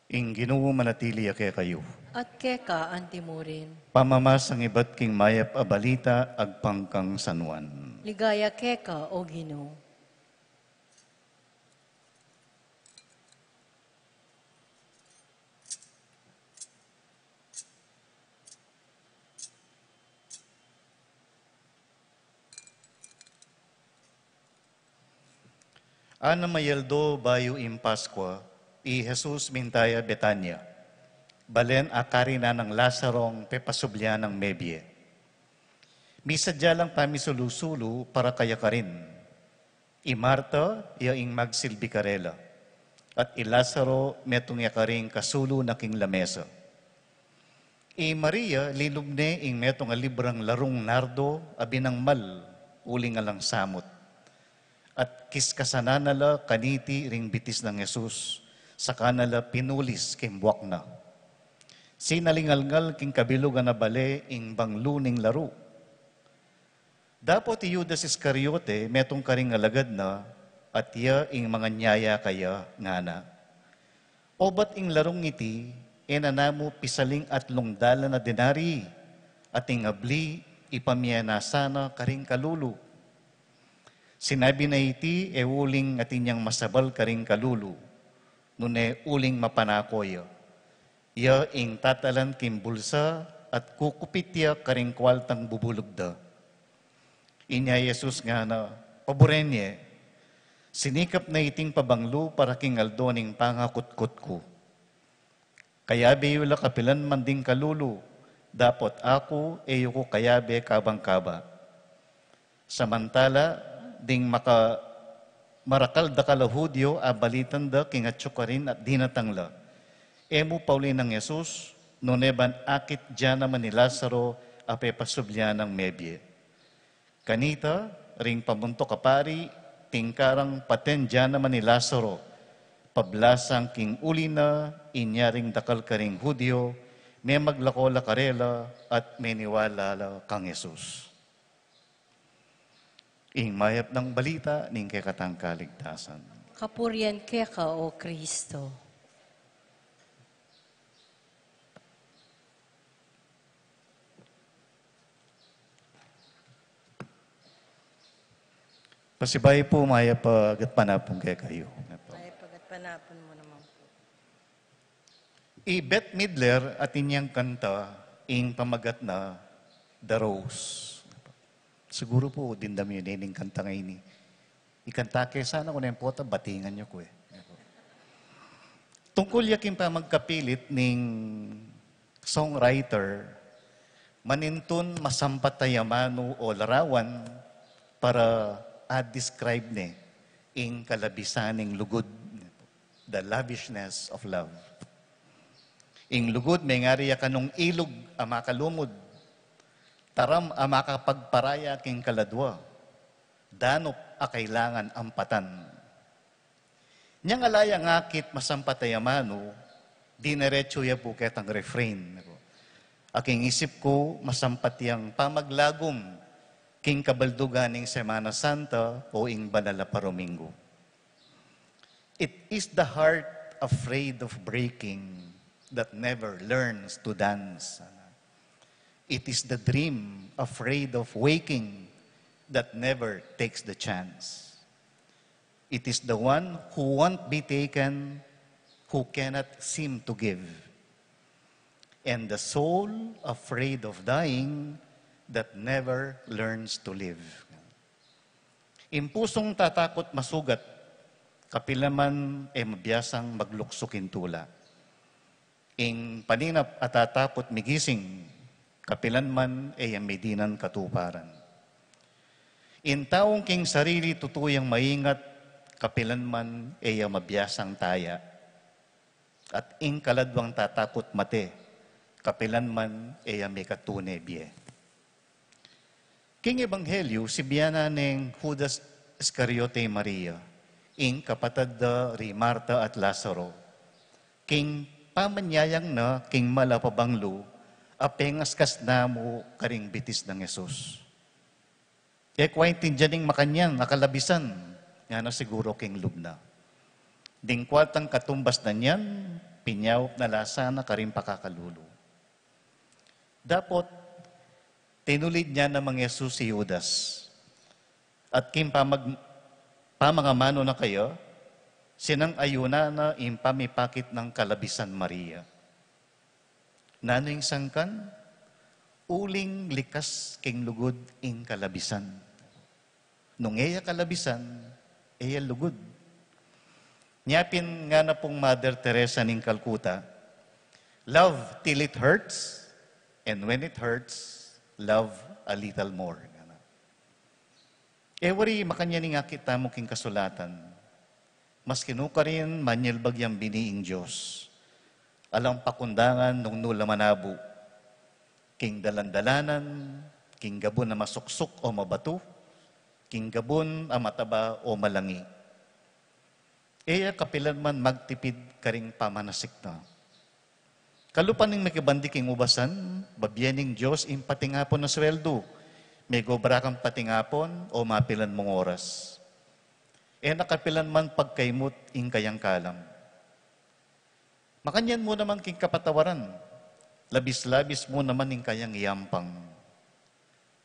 Ing Ginu manatili ya kekayu. At keka antimurin. Pamamasang ibat king mayap a balita agpang kang San Juan. Ligaya keka, O Ginu. Anam a aldo bayu ing Paskua, i Jesus minta ya Betania, balen a karinan nang Lazarong pepasublian nang mebie. Misadya lang pamisulu-sulu para kaya karin. I Marta, iya ing magsilbi karela, at i Lazaro metung ya karing kasulu na king lamesa. I Maria, linub ne ing metung a librang larung nardo a binangmal uling alang samut, at kiskasanan na la kaniti ring bitis nang Jesus, saka na la pinulis king buak na. Sinalingalngal king kabilugan a bale ing banglu ning laru. Dapot i Judas Iscariote, metung karing alagad na, at iya ing manganyaya kaya, ngana, "Obat ing larung iti, e na namu pisaling atlung dalan a denari, at ing abli ipamie na sana karing kalulu." Sinabi na iti e uling atin yang masabal karing kalulu, nune uling mapanako ya. Iya ing tatalan king bulsa at kukupit ya karing kualtang bubulug da. Inya i Jesus ngana, "Paburen ye, sinikap na iting pabanglu para king aldo ning pangakutkut ku. Kayabe yu la kapilan man ding kalulu, dapot aku e yu ku kayabe kabang-kaba." Samantala, ding maka-, marakal-dakal a Judio abalitan da king atyu karin at dinatang la. E mu pauli nang Jesus, nune ban akit dia naman i Lazaro a pepasubli nang mebie. Kanita, ring pamuntuk a pari, tingkarang paten dyan naman i Lazaro, pablasang king uli na, inya ring dakal karing Judio, memaglako la karela, at meniwala la kang Jesus. Ing mayap nang balita ning kekatang kaligtasan. Kapurian keka, O Kristo. Pasibayu pu, mayap a gatpanapun kekayu. Mayap a gatpanapun mu naman pu. I Bette Midler atin yang kanta, ing pamagat na The Rose. Siguru pu, dimdam yu ne ning kanta ngeni. Ikanta ke sana, ku neng pota, batingan yu ku e. Tungkul ya king pamagkapilit ning songwriter, manintun masampat a amanu o larawan para a-describe ne ing kalabisan ning lugud, the lavishness of love. Ing lugud, mengari ya kanung ilug a makalumud, taram a makapagparaya king kaladwa, danup a kailangan ampatan. Nyang ala yang akit masampat a amanu, dineretsu ya pu ketang refrain. Aking isip ku, masampat yang pamaglagum king kabaldugan ning Semana Santa o ing banal a Paromingo. It is the heart afraid of breaking that never learns to dance. It is the dream afraid of waking that never takes the chance. It is the one who won't be taken, who cannot seem to give. And the soul afraid of dying that never learns to live. Ing pusung tatakut masugat, kapilan man e mabiasang magluksu king tula. Ing paninap a tatakut migising, kapilan man e ya midinan katuparan. Ing taung king sarili tutu yang maingat, kapilan man e ya mabiasang taya. At ing kaladwang tatakut mate, kapilan man e ya mekatune bie. King Ebanghelyo, sibianan neng Judas Iscariote i Maria, ing kapatad da ri Marta at Lazaro, king pamanyayang na king malapabanglu a pengaskas na mu karing bitis nang Jesus. E ku aintindian ing makanyan a kalabisan, ngana siguru king lub na. Ding kuartang katumbas na niyan, pinyaup na la sana karing pakakalulu. Dapot, tinulid na namang Jesus i Judas. At king pamag-, pamangamanu na kaya, sinang-ayunan na ing pamipakit nang kalabisan Maria. Nanu ing sangkan? Uling likas king lugud ing kalabisan. Nung e ya kalabisan, e ya lugud. Nya pin ngana pung Mother Teresa ning Calcutta, "Love till it hurts, and when it hurts, love a little more." Ngana. E wari makanyan ing akit tamu king kasulatan. Maski nukarin manyilbag yang bini ing Dios, alang pakundangan nung nu la manabu. King dalan-dalanan, king gabun a masuksuk o mabatu, king gabun a mataba o malangi. E ya kapilan man magtipid karing pamanasik na. Kalupa ning mikibandi king ubasan, babie ning Dios ing patingapun a sueldu, megobra kang patingapun o mapilan mung oras. E na kapilan man pagkaimut ing kayang kalam. Makanyan mu naman king kapatawaran, labis-labis mu naman ing kayang iyampang.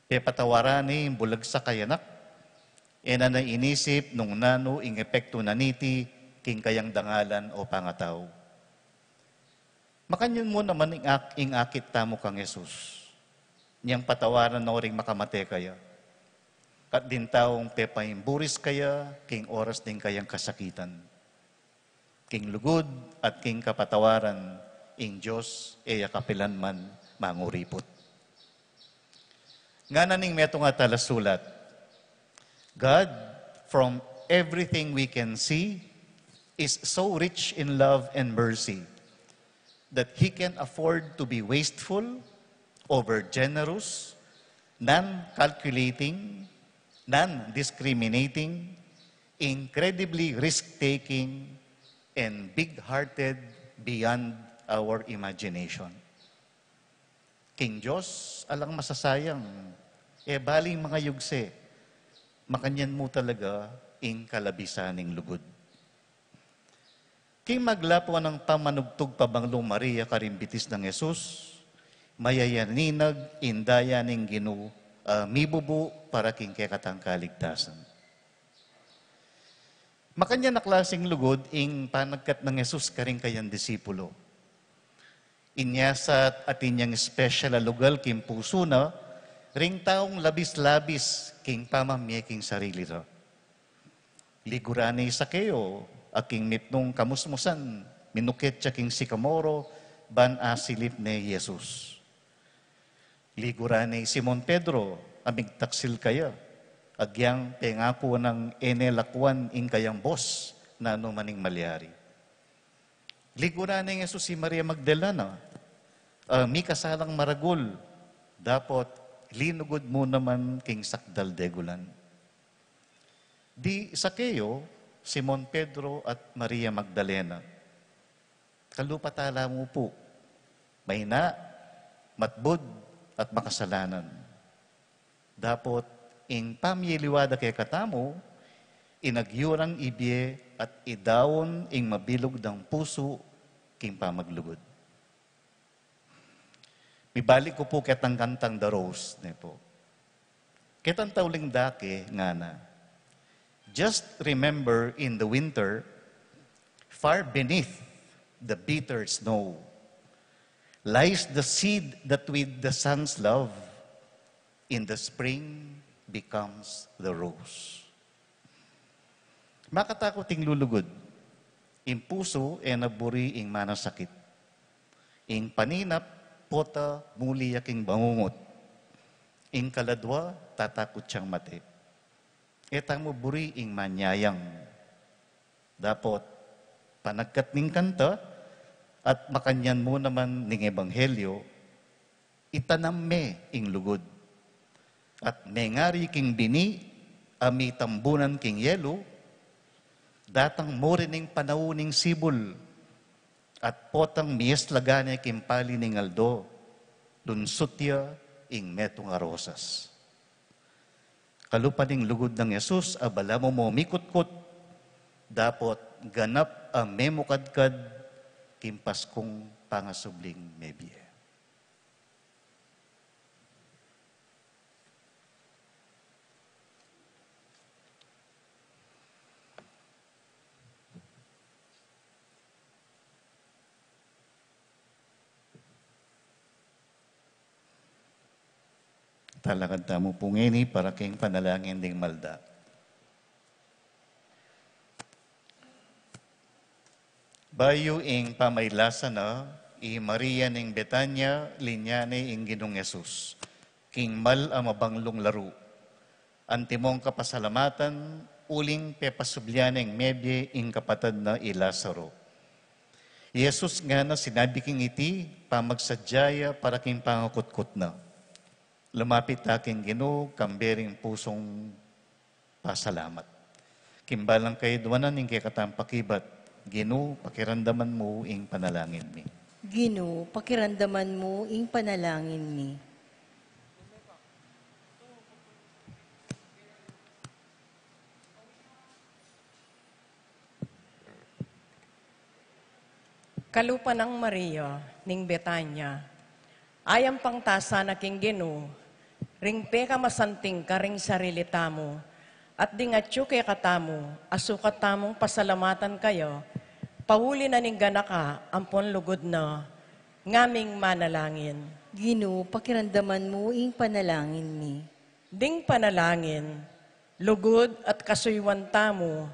Pepatawaran ne ing bulagsak a anak, e na na inisip nung nanu ing epektu na niti king kayang dangalan o pangatau. Makanyan mu naman ing ak-, ing akit tamu kang Jesus. Nyang patawaran no ring makamate kaya. Kat ding taung pepaimburis kaya king oras ning kayang kasakitan. King lugud at king kapatawaran, ing Dios e ya kapilan man manguriput. Ngana ning metung a talasulat, "God, from everything we can see, is so rich in love and mercy that He can afford to be wasteful overgenerous, non-calculating, non-discriminating, incredibly risk-taking, and big-hearted beyond our imagination. King Dios, alang masasayang, e bali mangayugse, makanyan mu talaga ing kalabisan ning lugud. King maglapu nang pamanugtug pabanglung Maria karing bitis nang Jesus, mayayaninag ing daya ning Ginu, a mibubu para king kekatang kaligtasan. Makanyan a klaseng lugud ing panagkat nang Jesus karing kayang disipulo. Inya sa atin yang special a lugal king pusu na, ring taung labis-labis king pamamie king sarili ra. Liguran ne i Sakeo, a king mitmung kamusmusan, minuket ya king sikamoro, ban asilip ne i Jesus. Liguran ne i Simon Pedro, a migtaksil kaya, agyang pengaku nang e ne lakuan ing kayang bos, nanu man ing malyari. Liguran ne i Jesus i Maria Magdalena, a mikasalang maragul, dapot linugud mu naman king sakdal degulan. Di Sakeo, Simon Pedro, at Maria Magdalena. Kalupa tala mu pu, maina, matbud, at makasalanan. Dapot ing pamyeliwa da kekatamu, inagyu rang ibie at idaun ing mabilug dang pusu king pamaglugud. Mibalik ku pu ketang kantang The Rose, ne pu. Ketang tauling dake ngana. Just remember in the winter, far beneath the bitter snow, lies the seed that with the sun's love, in the spring becomes the rose. Makatakut ing lulugud. Ing pusu e na buri ing manasakit. Ing paninap, pota muli ya king bangungut. Ing kaladwa, tatakut yang mate. E tamu buri ing manyayang. Dapot, panagkat ning kanta, at makanyan mu naman ning ebanghelyo, itanam me ing lugud. At mengari king bini, a mitambunan king yelu, datang mu rin ing panaun ning sibul, at potang miyaslagan ne king pali ning aldo, lunsut ya ing metung a rosas. Kalupa ning lugud nang Jesus a balamu mu mikutkut, dapot ganap a memukadkad king Paskung pangasubling mebie. Talakad tamu pu ngeni para king panalangin ding malda. Bayu ing pamailasa na, i Maria ning Betania, linya ne ing Ginung Jesus king mal a mabanglung laru. Antimong kapasalamatan, uling pepasublian neng mebie ing kapatad na i Lazaro. I Jesus ngana sinabi king iti, pamagsadya ya para king pangakutkut na. Lumapit ya king Ginu, kambe ring pusung pasalamat. King balang kayadwanan ing kekatang pakibat, Ginu, pakiramdaman mu ing panalangin mi. Ginu, pakiramdaman mu ing panalangin mi. Kalupa nang Maria ning Betania, ayampang ta sana king Ginu ring pekamasanting karing sarili tamu, at ding atyu kekatamu a sukat tamung pasalamatan kaya, pauli na ning ganaka ampon lugud na, ngaming manalangin. Ginu, pakiramdaman mu ing panalangin mi. Ding panalangin, lugud at kasuyuan tamu,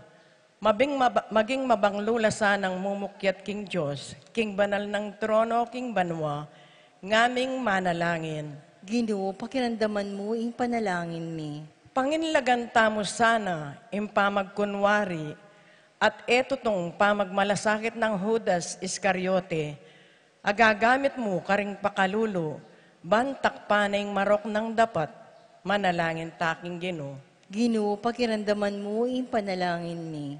mabing maba-, maging mabanglu la sanang mumukyat king Dios, king banal nang trono king banua, ngaming manalangin. Ginu, pakiramdaman mu ing panalangin mi. Panginlagan tamu sana ing pamagkunwari at e tutung pamagmalasakit nang Judas Iscariote, a gagamit mu karing pakalulu Ban takpan ing marok nang dapat, manalangin ta king Ginu. Ginu, pakiramdaman mu ing panalangin mi.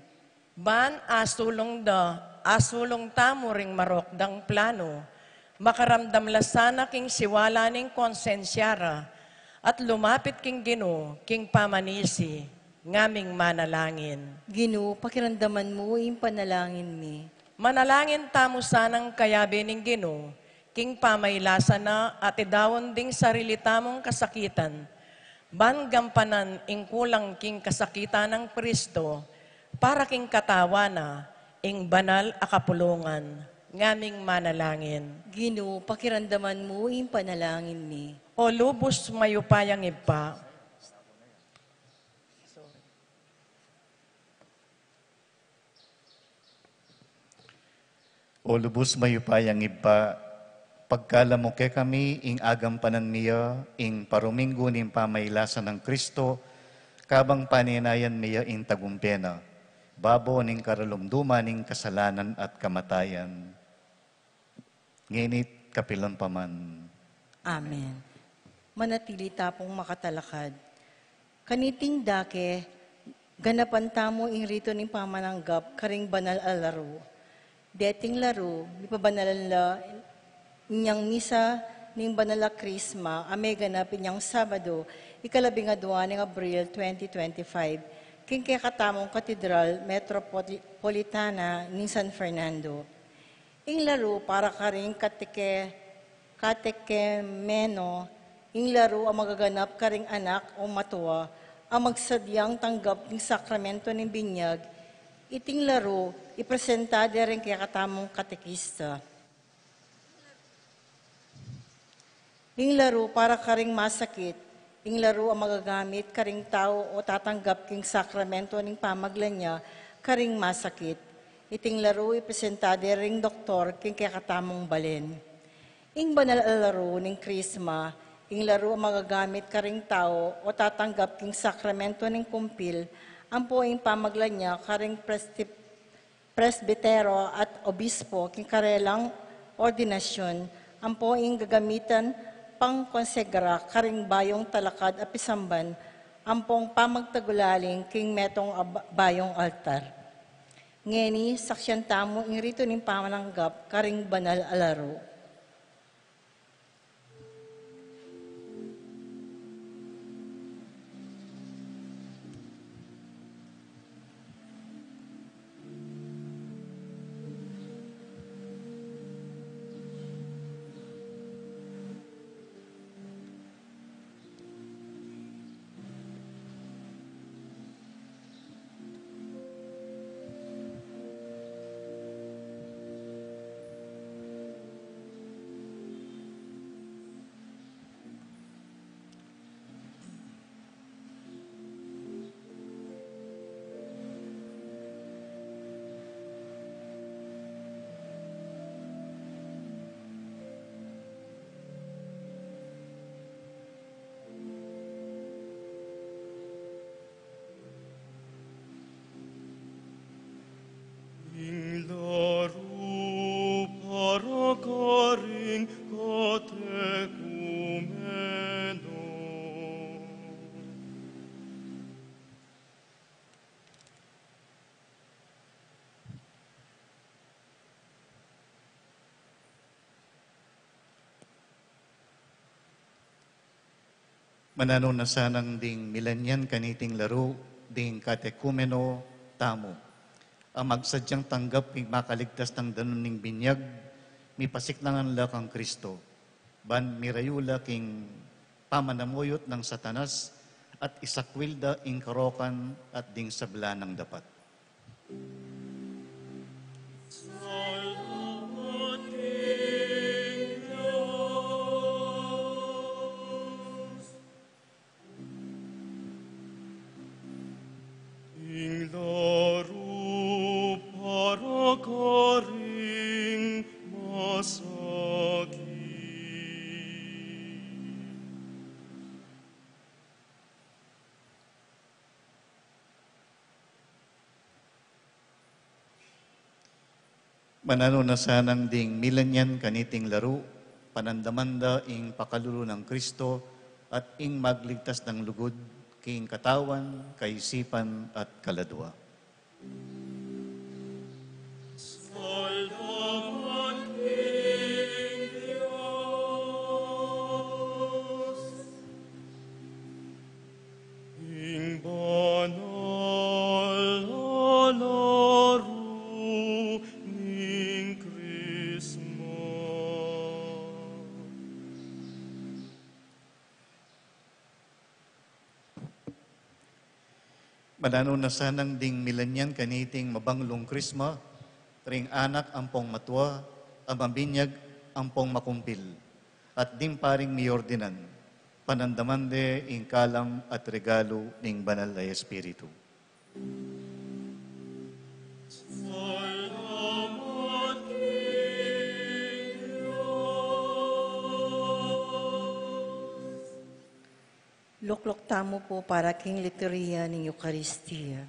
Ban asulung da, asulung tamu ring marok dang plano, makaramdam la sana king siwala ning konsensya ra, at lumapit king Ginu, king pamanisi, ngaming manalangin. Ginu, pakiramdaman mu ing panalangin mi. Manalangin tamu sanang kayabe ning Ginu, king pamailasa na at idaun ding sarili tamung kasakitan, ban gampanan ing kulang king kasakitan nang Kristo, para king katawan na, ing banal a kapulungan, ngaming manalangin. Ginu, pakiramdaman mu ing panalangin mi. O lubus mayupayang Ibpa. O lubus mayupayang Ibpa, pagkalub mu kekami ing agampanan mi ya ing paruminggu ning pamailasa nang Kristo, kabang paninayan mi ya ing tagumpe na, babo ning karalumduman ning kasalanan at kamatayan. Ngeni't kapilan pa man. Amen. Manatili ta pung makatalakad. Kaniting dake, ganapan tamu ing ritu ning pamananggap karing banal a laru. Deting laru, mipabanalan la inyang misa ning banal a Krisma, a meganap inyang Sabado, ikalabing adua ning Abril twenty twenty-five, king kekatamung Katedral Metropolitana ning San Fernando. Ing laru para karing kateke-, katekemeno, ing laru a magaganap karing anak o matua a magsadyang tanggap ning sakramento ning binyag, iting laru ipresenta de ring kekatamung katekista. Ing laru para karing masakit, ing laru a magagamit karing tau o tatanggap king sakramento ning pamagla nya karing masakit. Iting laru ipresenta de ring doktor king kekatamung balen. Ing banal a laru ning Krisma, ing laru a magagamit karing tau o tatanggap king sakramento ning kumpil, ampo ing pamagla nya karing prestip-, presbitero at obispo king karelang ordinasyun, ampo ing gagamitan pangkonsegra karing bayung talakad a pisamban, ampong pamagtagulaling king metung a ba-, bayung altar. Ngeni, saksian tamu ing ritu ning pamananggap karing banal a laru. Ing laru para karing katekumeno. Mananu na sanang ding milanyan kaniting laru ding katekumeno tamu a magsadyang tanggap ing makaligtas nang danum ning binyag, mipasiknangan la kang Kristo, ban mirayu la king pamanamuyut nang Satanas, at isakwil da ing karokan at ding sabla nang dapat. Ing laru para karing masakit. Mananu na sanang ding milanyan kaniting laru Panandaman da ing pakalulu nang Kristo at ing magligtas nang lugud, king katawan, kaisipan, at kaladua. Saldaman king Dios. Ing banal a laru ning Krisma. Mananu na sanang ding milanyan kaniting mabanglung Krisma, ring anak ampong matua, a mabinyag ampong makumpil, at ding paring miordinan, panandaman de ing kalam at regalu ning Banal a Espiritu. Lukluk tamu pu para king liturhiya ning Eukaristia.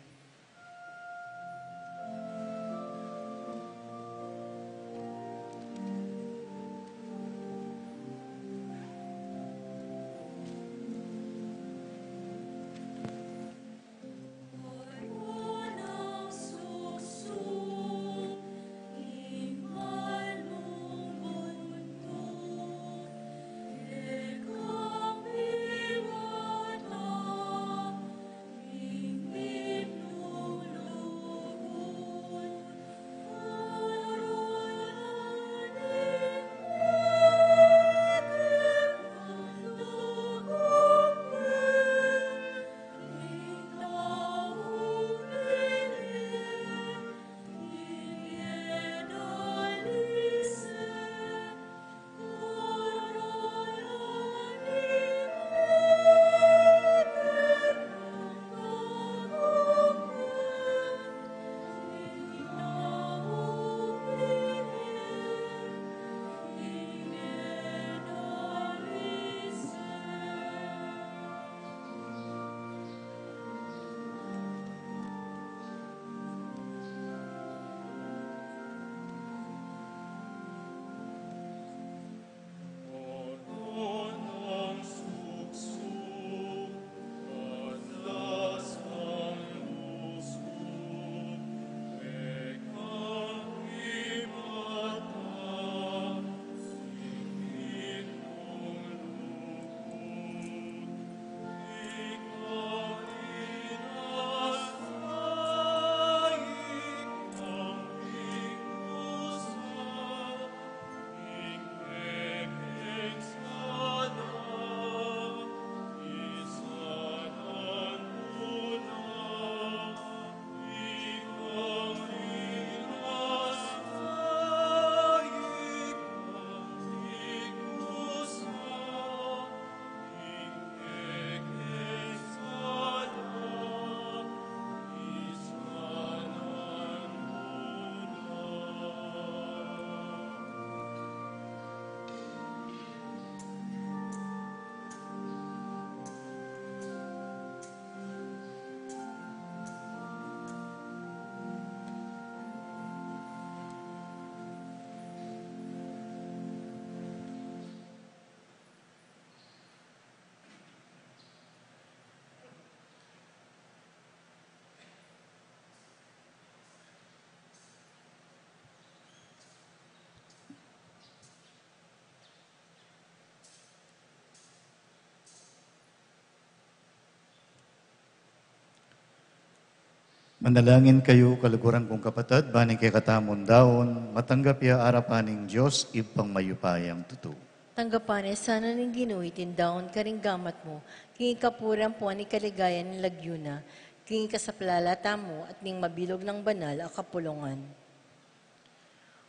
Manalangin kayu, kaluguran kung kapatad, ban ing kekatamung daun matanggap ya arapan ning Dios, Ibpang mayupayang tutu. Tanggapan na sana ning Ginu iting daun karing gamat mu, king kapurian ampon king kaligayan ning lagyu na, king kasaplalan tamu at ning mabilug nang banal a kapulungan.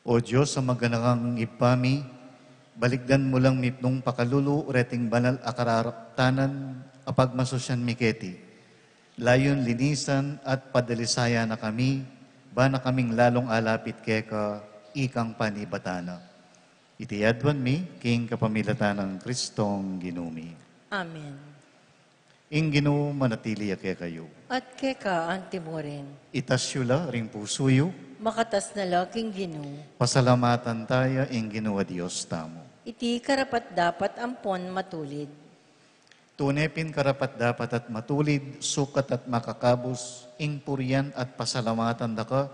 O Dios a maganakang Ibpa mi, balikdan mu lang mipnung pakalulu reting banal a karaptanan a pagmasusyan mi keti. Layun linisan at padalisayan na kami, ban na kaming lalung alapit keka ikang panibatan na. Iti aduan mi king kapamilatan nang Kristong Ginu mi. Amen. Ing Ginu manatili ya kekayu. At keka anti mu rin. Itas yu la ring pusu yu. Makatas na la king Ginu. Pasalamatan taya ing Ginu a Dios tamu. Iti karapat-dapat ampon matulid. Tune pin karapat-dapat at matulid, sukat at makakabus, ing purian at pasalamatan da ka,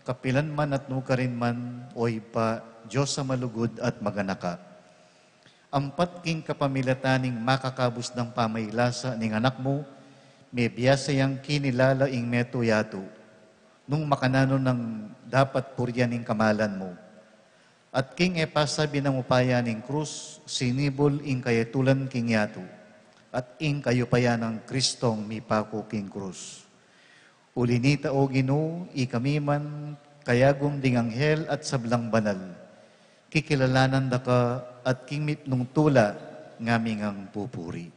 kapilan man at nukarin man, o Ibpa, Dios a malugud at maganaka. Ampat king kapamilatan ning makakabus nang pamailasa ning Anak mu, mebiasa yang kinilala ing meto yatu, nung makananu nang dapat purian ing kamalan mu. At king e pasabi nang upaya ning krus, sinibul ing kayetulan king yatu, at ing kayupayan nang Kristong mipaku king krus. Uli nita, o Ginu, ikami man, kayagum ding anghel at sablang banal, kikilalanan da ka, at king mitmung tula, ngaming ngan pupuri.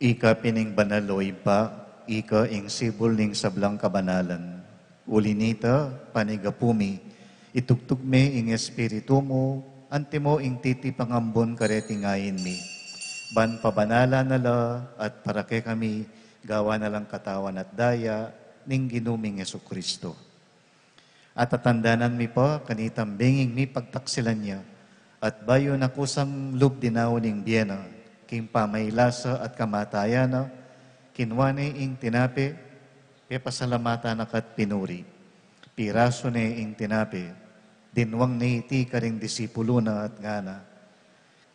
Ika pin ing banal, o Ibpa, ika ing sibul ning sablang kabanalan. Uli nita, panigapu mi, itugtug me ing Espiritu mu, antimo ing titipan ambun kareting ain mi. Ban pabanalan na la at para kekami, gawan na lang katawan at daya ning Ginu ming Jesucristo. At tatandanan mi pa, kanitang benging mipagtaksilan ya, at bayu na kusang lub dinaun ing bie na, king pamailasa at kamatayan na, kinua ne ing tinape, pepasalamatan na ka at pinuri. Pirasu ne ing tinape, dinwang ne iti karing disipulu na at ngana,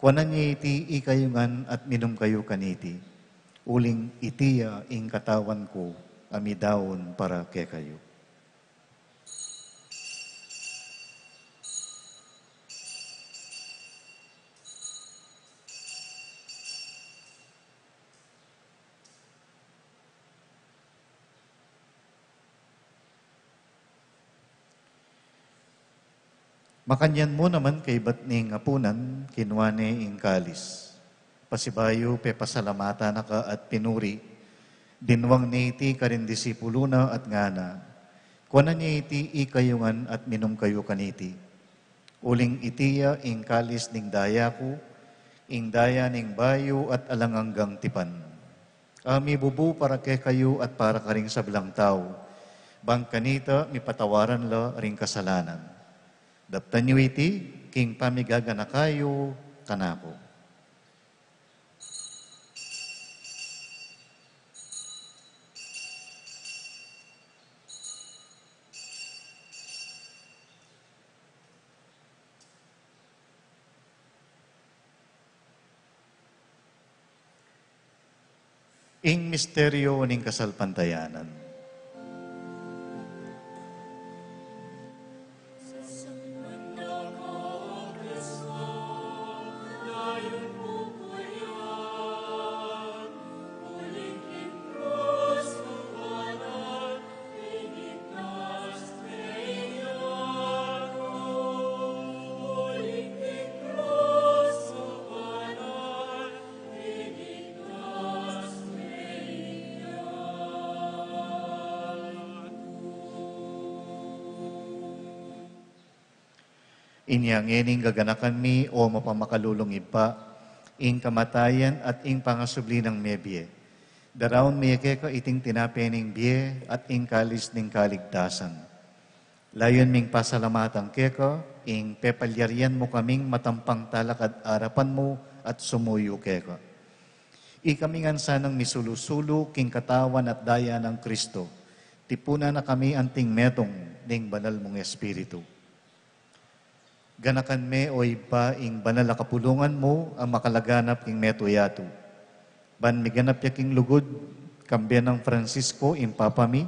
kuanan ye iti ikayu ngan at minum kayu kaniti, uling iti ya ing katawan ku a midaun para kekayu. Makanyan mu naman kaybat ning apunan, kinua ne ing kalis. Pasibayu, pepasalamatan na ka at pinuri. Dinwang ne iti karing disipulu na at ngana, kuanan ye iti ikayu ngan at minum kayu kaniti. Uling iti ya ing kalis ning daya ku, ing daya ning bayu at alang anggang tipan. A mibubu para kekayu at para karing sablang tau. Bang kanita mipatawaran la ring kasalanan. Daptan yu iti, king pamigaganaka yu kanaku. Ing misteryo ning kasalpantayanan. Inya ngening gaganakan mi, o mapamakalulung Ibpa, ing kamatayan at ing pangasubli nang mebie. Daraun mi keka iting tinape ning bie at ing kalis ning kaligtasan. Layun ming pasalamatan keka ing pepalyarian mu kaming matampang talakad arapan mu at sumuyu keka. Ikami ngan sanang misulu-sulu king katawan at daya nang Kristo, tipunan na kami anting metung ning banal mung Espiritu. Ganakan me, o Ibpa, ing banal a kapulungan mu a makalaganap king metung yatu. Ban miganap ya king lugud, kambe nang Francisco, ing Papa mi,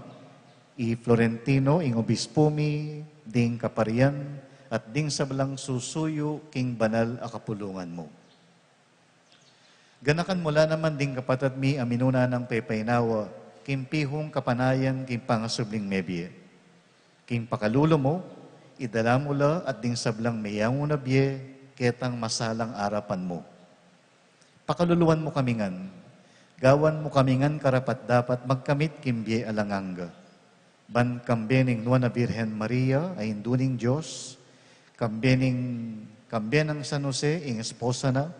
i Florentino, ing Obispo mi, ding kaparian, at ding sablang susuyu king banal a kapulungan mu. Ganakan mu la naman ding kapatad mi a minuna nang pepainawa king pihung kapanayan king pangasubling mebie. King pakalulu mu, idala mu la at ding sablang meyangu na bie ketang masalang arapan mu. Pakaluluan mu kami ngan, gawan mu kami ngan karapat-dapat magkamit king bie alang angga. Ban kambe ning Nuan a Birhen Maria, a Indu ning Dios, kambe ning, kambe nang San Jose, ing esposa na,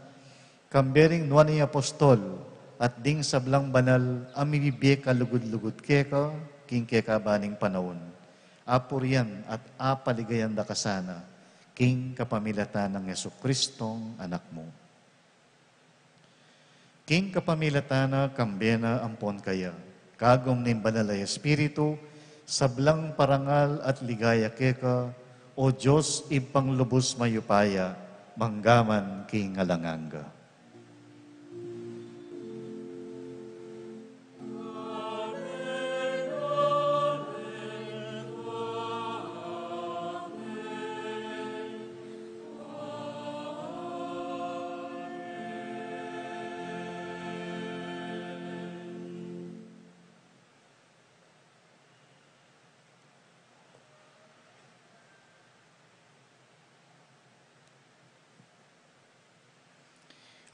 kambe ring Nuan a Apostol, at ding sablang banal a mibibie kalugud-lugud keka, king kekaban ning panaun. Apurian at apaligayan da ka sana, king kapamilatan nang Jesucristong Anak mu. King kapamilatan na, kambe na ampon kaya, kagum ning Banal a Espiritu, sablang parangal at ligaya keka, o Dios, Ibpang lubus mayupaya, manggaman king alang angga.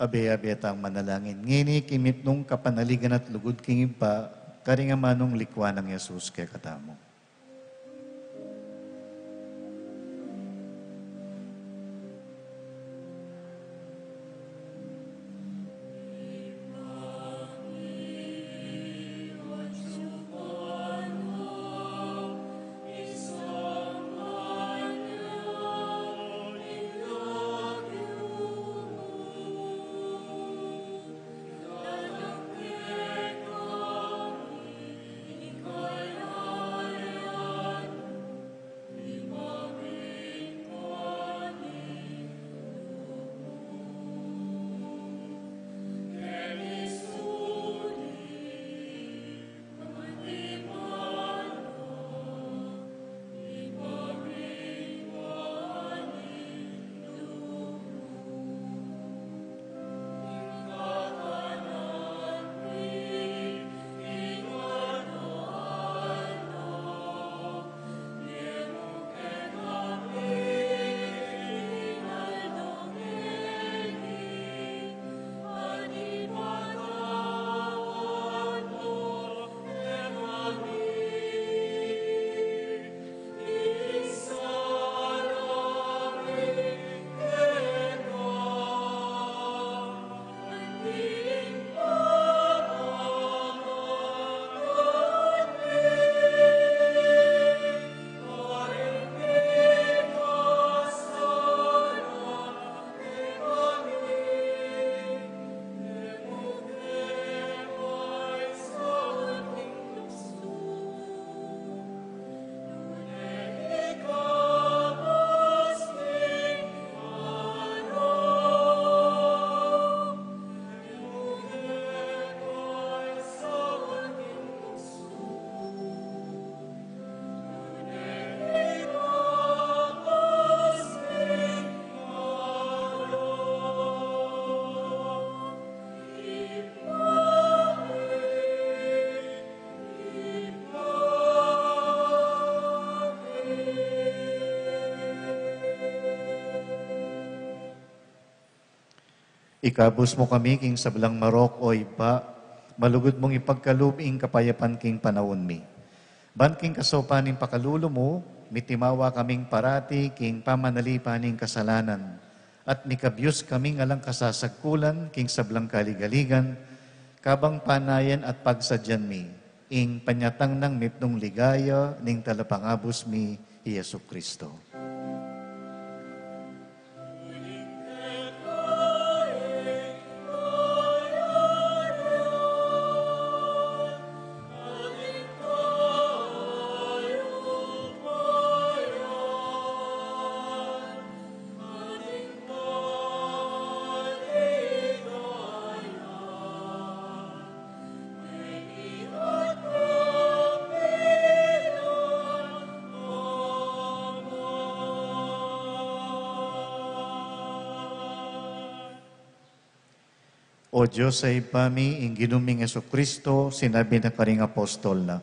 Abe-abe tang manalangin ngeni king mipnung kapanaligan at lugud king Ibpa, karing amanung likwan nang Jesus kekatamu. Ikabus mu kami king sablang marok, o Ibpa, malugud mung ipagkalub ing kapayapan king panaun mi. Ban king kasaupan ning pakalulu mu, Mitimawa kaming parati king pamanalipan ning kasalanan, at mikabyus kaming alang kasasagkulan king sablang kaligaligan, kabang panayan at pagsadyan mi ing panyatang nang mitmung ligaya ning Talapangabus mi, i Jesucristo. O Dios a Ibpa mi, ing Ginu ming Jesucristo, sinabi na karing apostol na,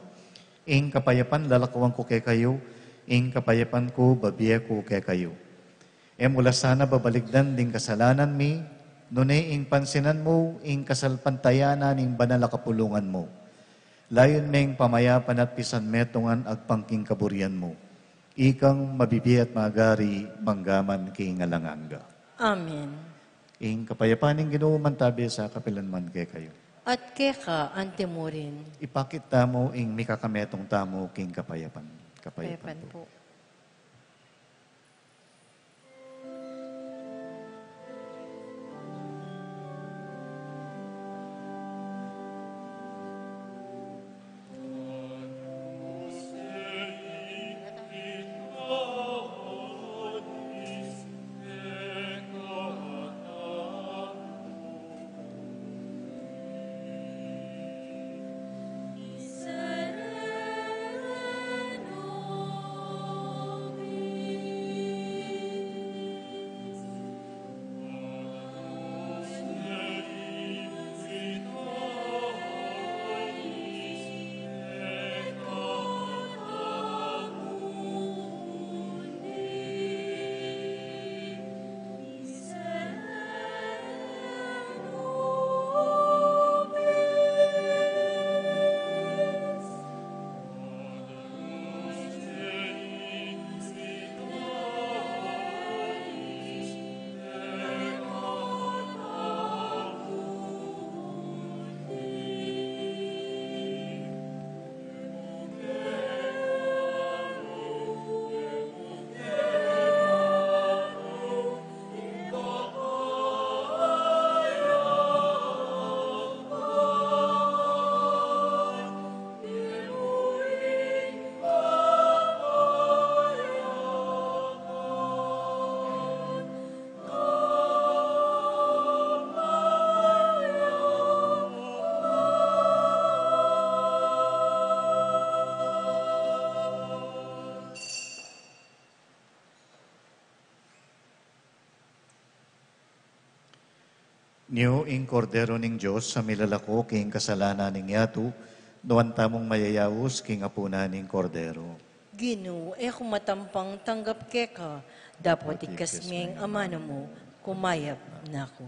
"Ing kapayapan lalakuan ku kekayu, ing kapayapan ku babie ku kekayu." E mu la sana babalikdan ding kasalanan mi, nune ing pansinan mu ing kasalpantayanan ning banal a kapulungan mu. Layun meng pamayapan at pisanmetungan agpang king kaburian mu. Ikang mabibie at magari mangga man king alang angga. Amen. Ing kapayapan ning Ginu mantabe sa kapilan man kekayu. At keka antimurin. Ipakit tamu ing mikakametung tamu king kapayapan. Kapayapan po. Niu ing Kordero ning Dios, a milalako king kasalanan ning yatu, nuan tamung mayayaus king apunan ning Kordero. Ginu, e ku matampang tanggap keka, dapot igkas me ing amanu mu, kumayap na ku.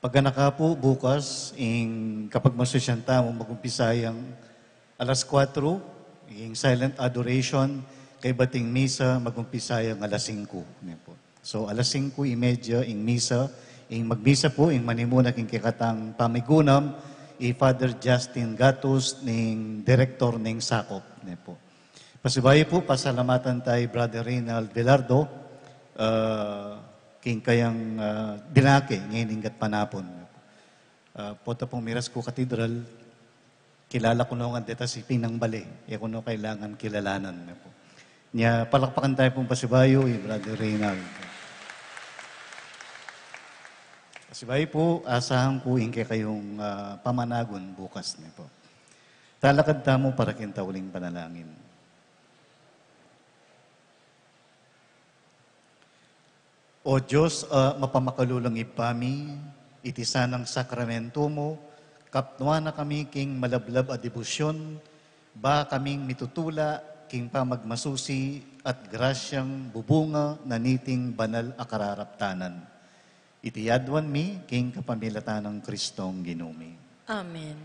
Paganaka pu, bukas ing kapagmasusyan tamu, magumpisa yang alas kuwatro, ing silent adoration, kaybat ing misa magumpisa yang alas singku, ne pu. So, alas singku y media ing misa, ing magmisa pu, ing manimuna king kekatang pamigunam, i Father Justin Gatus, ning direktor ning sakop, ne pu. Pasibayu pu, pasalamatan tayu i Brother Reynald Velardo, ah, king kayang, ah, dinake ngeni gat panapun. Ah, pota pung miras ku katedral, kilala ku no ngan deta si Pinang Bale, e ku no kailangan kilalanan, ne pu. Nya, palakpakan tayu pung pasibayu i Brother Reynald. Pasibayu pu, asahan ku ing kekayung, ah, pamanagun bukas, ne pu. Talakad tamu para king tauling panalangin. O Dios, a mapamakalulung Ibpa mi, iti sanang sakramentu mu, kapnuan na kami king malablab a debosyon, ba kaming mitutula king pamagmasusi at grasyang bubunga na niting banal a kararaptanan. Iti aduan mi king kapamilatan nang Kristong Ginu mi. Amen.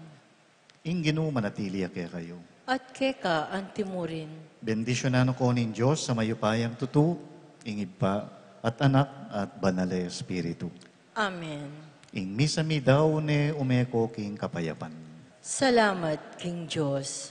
Ing Ginu manatili ya kekayu. At keka antimurin. Bendisyunan na ko ning Dios a mayupayang tutu, ing Ibpa, at Anak, at Banal a Espiritu. Amen. Ing misa mi dau ne umeko king kapayapan. Salamat king Dios.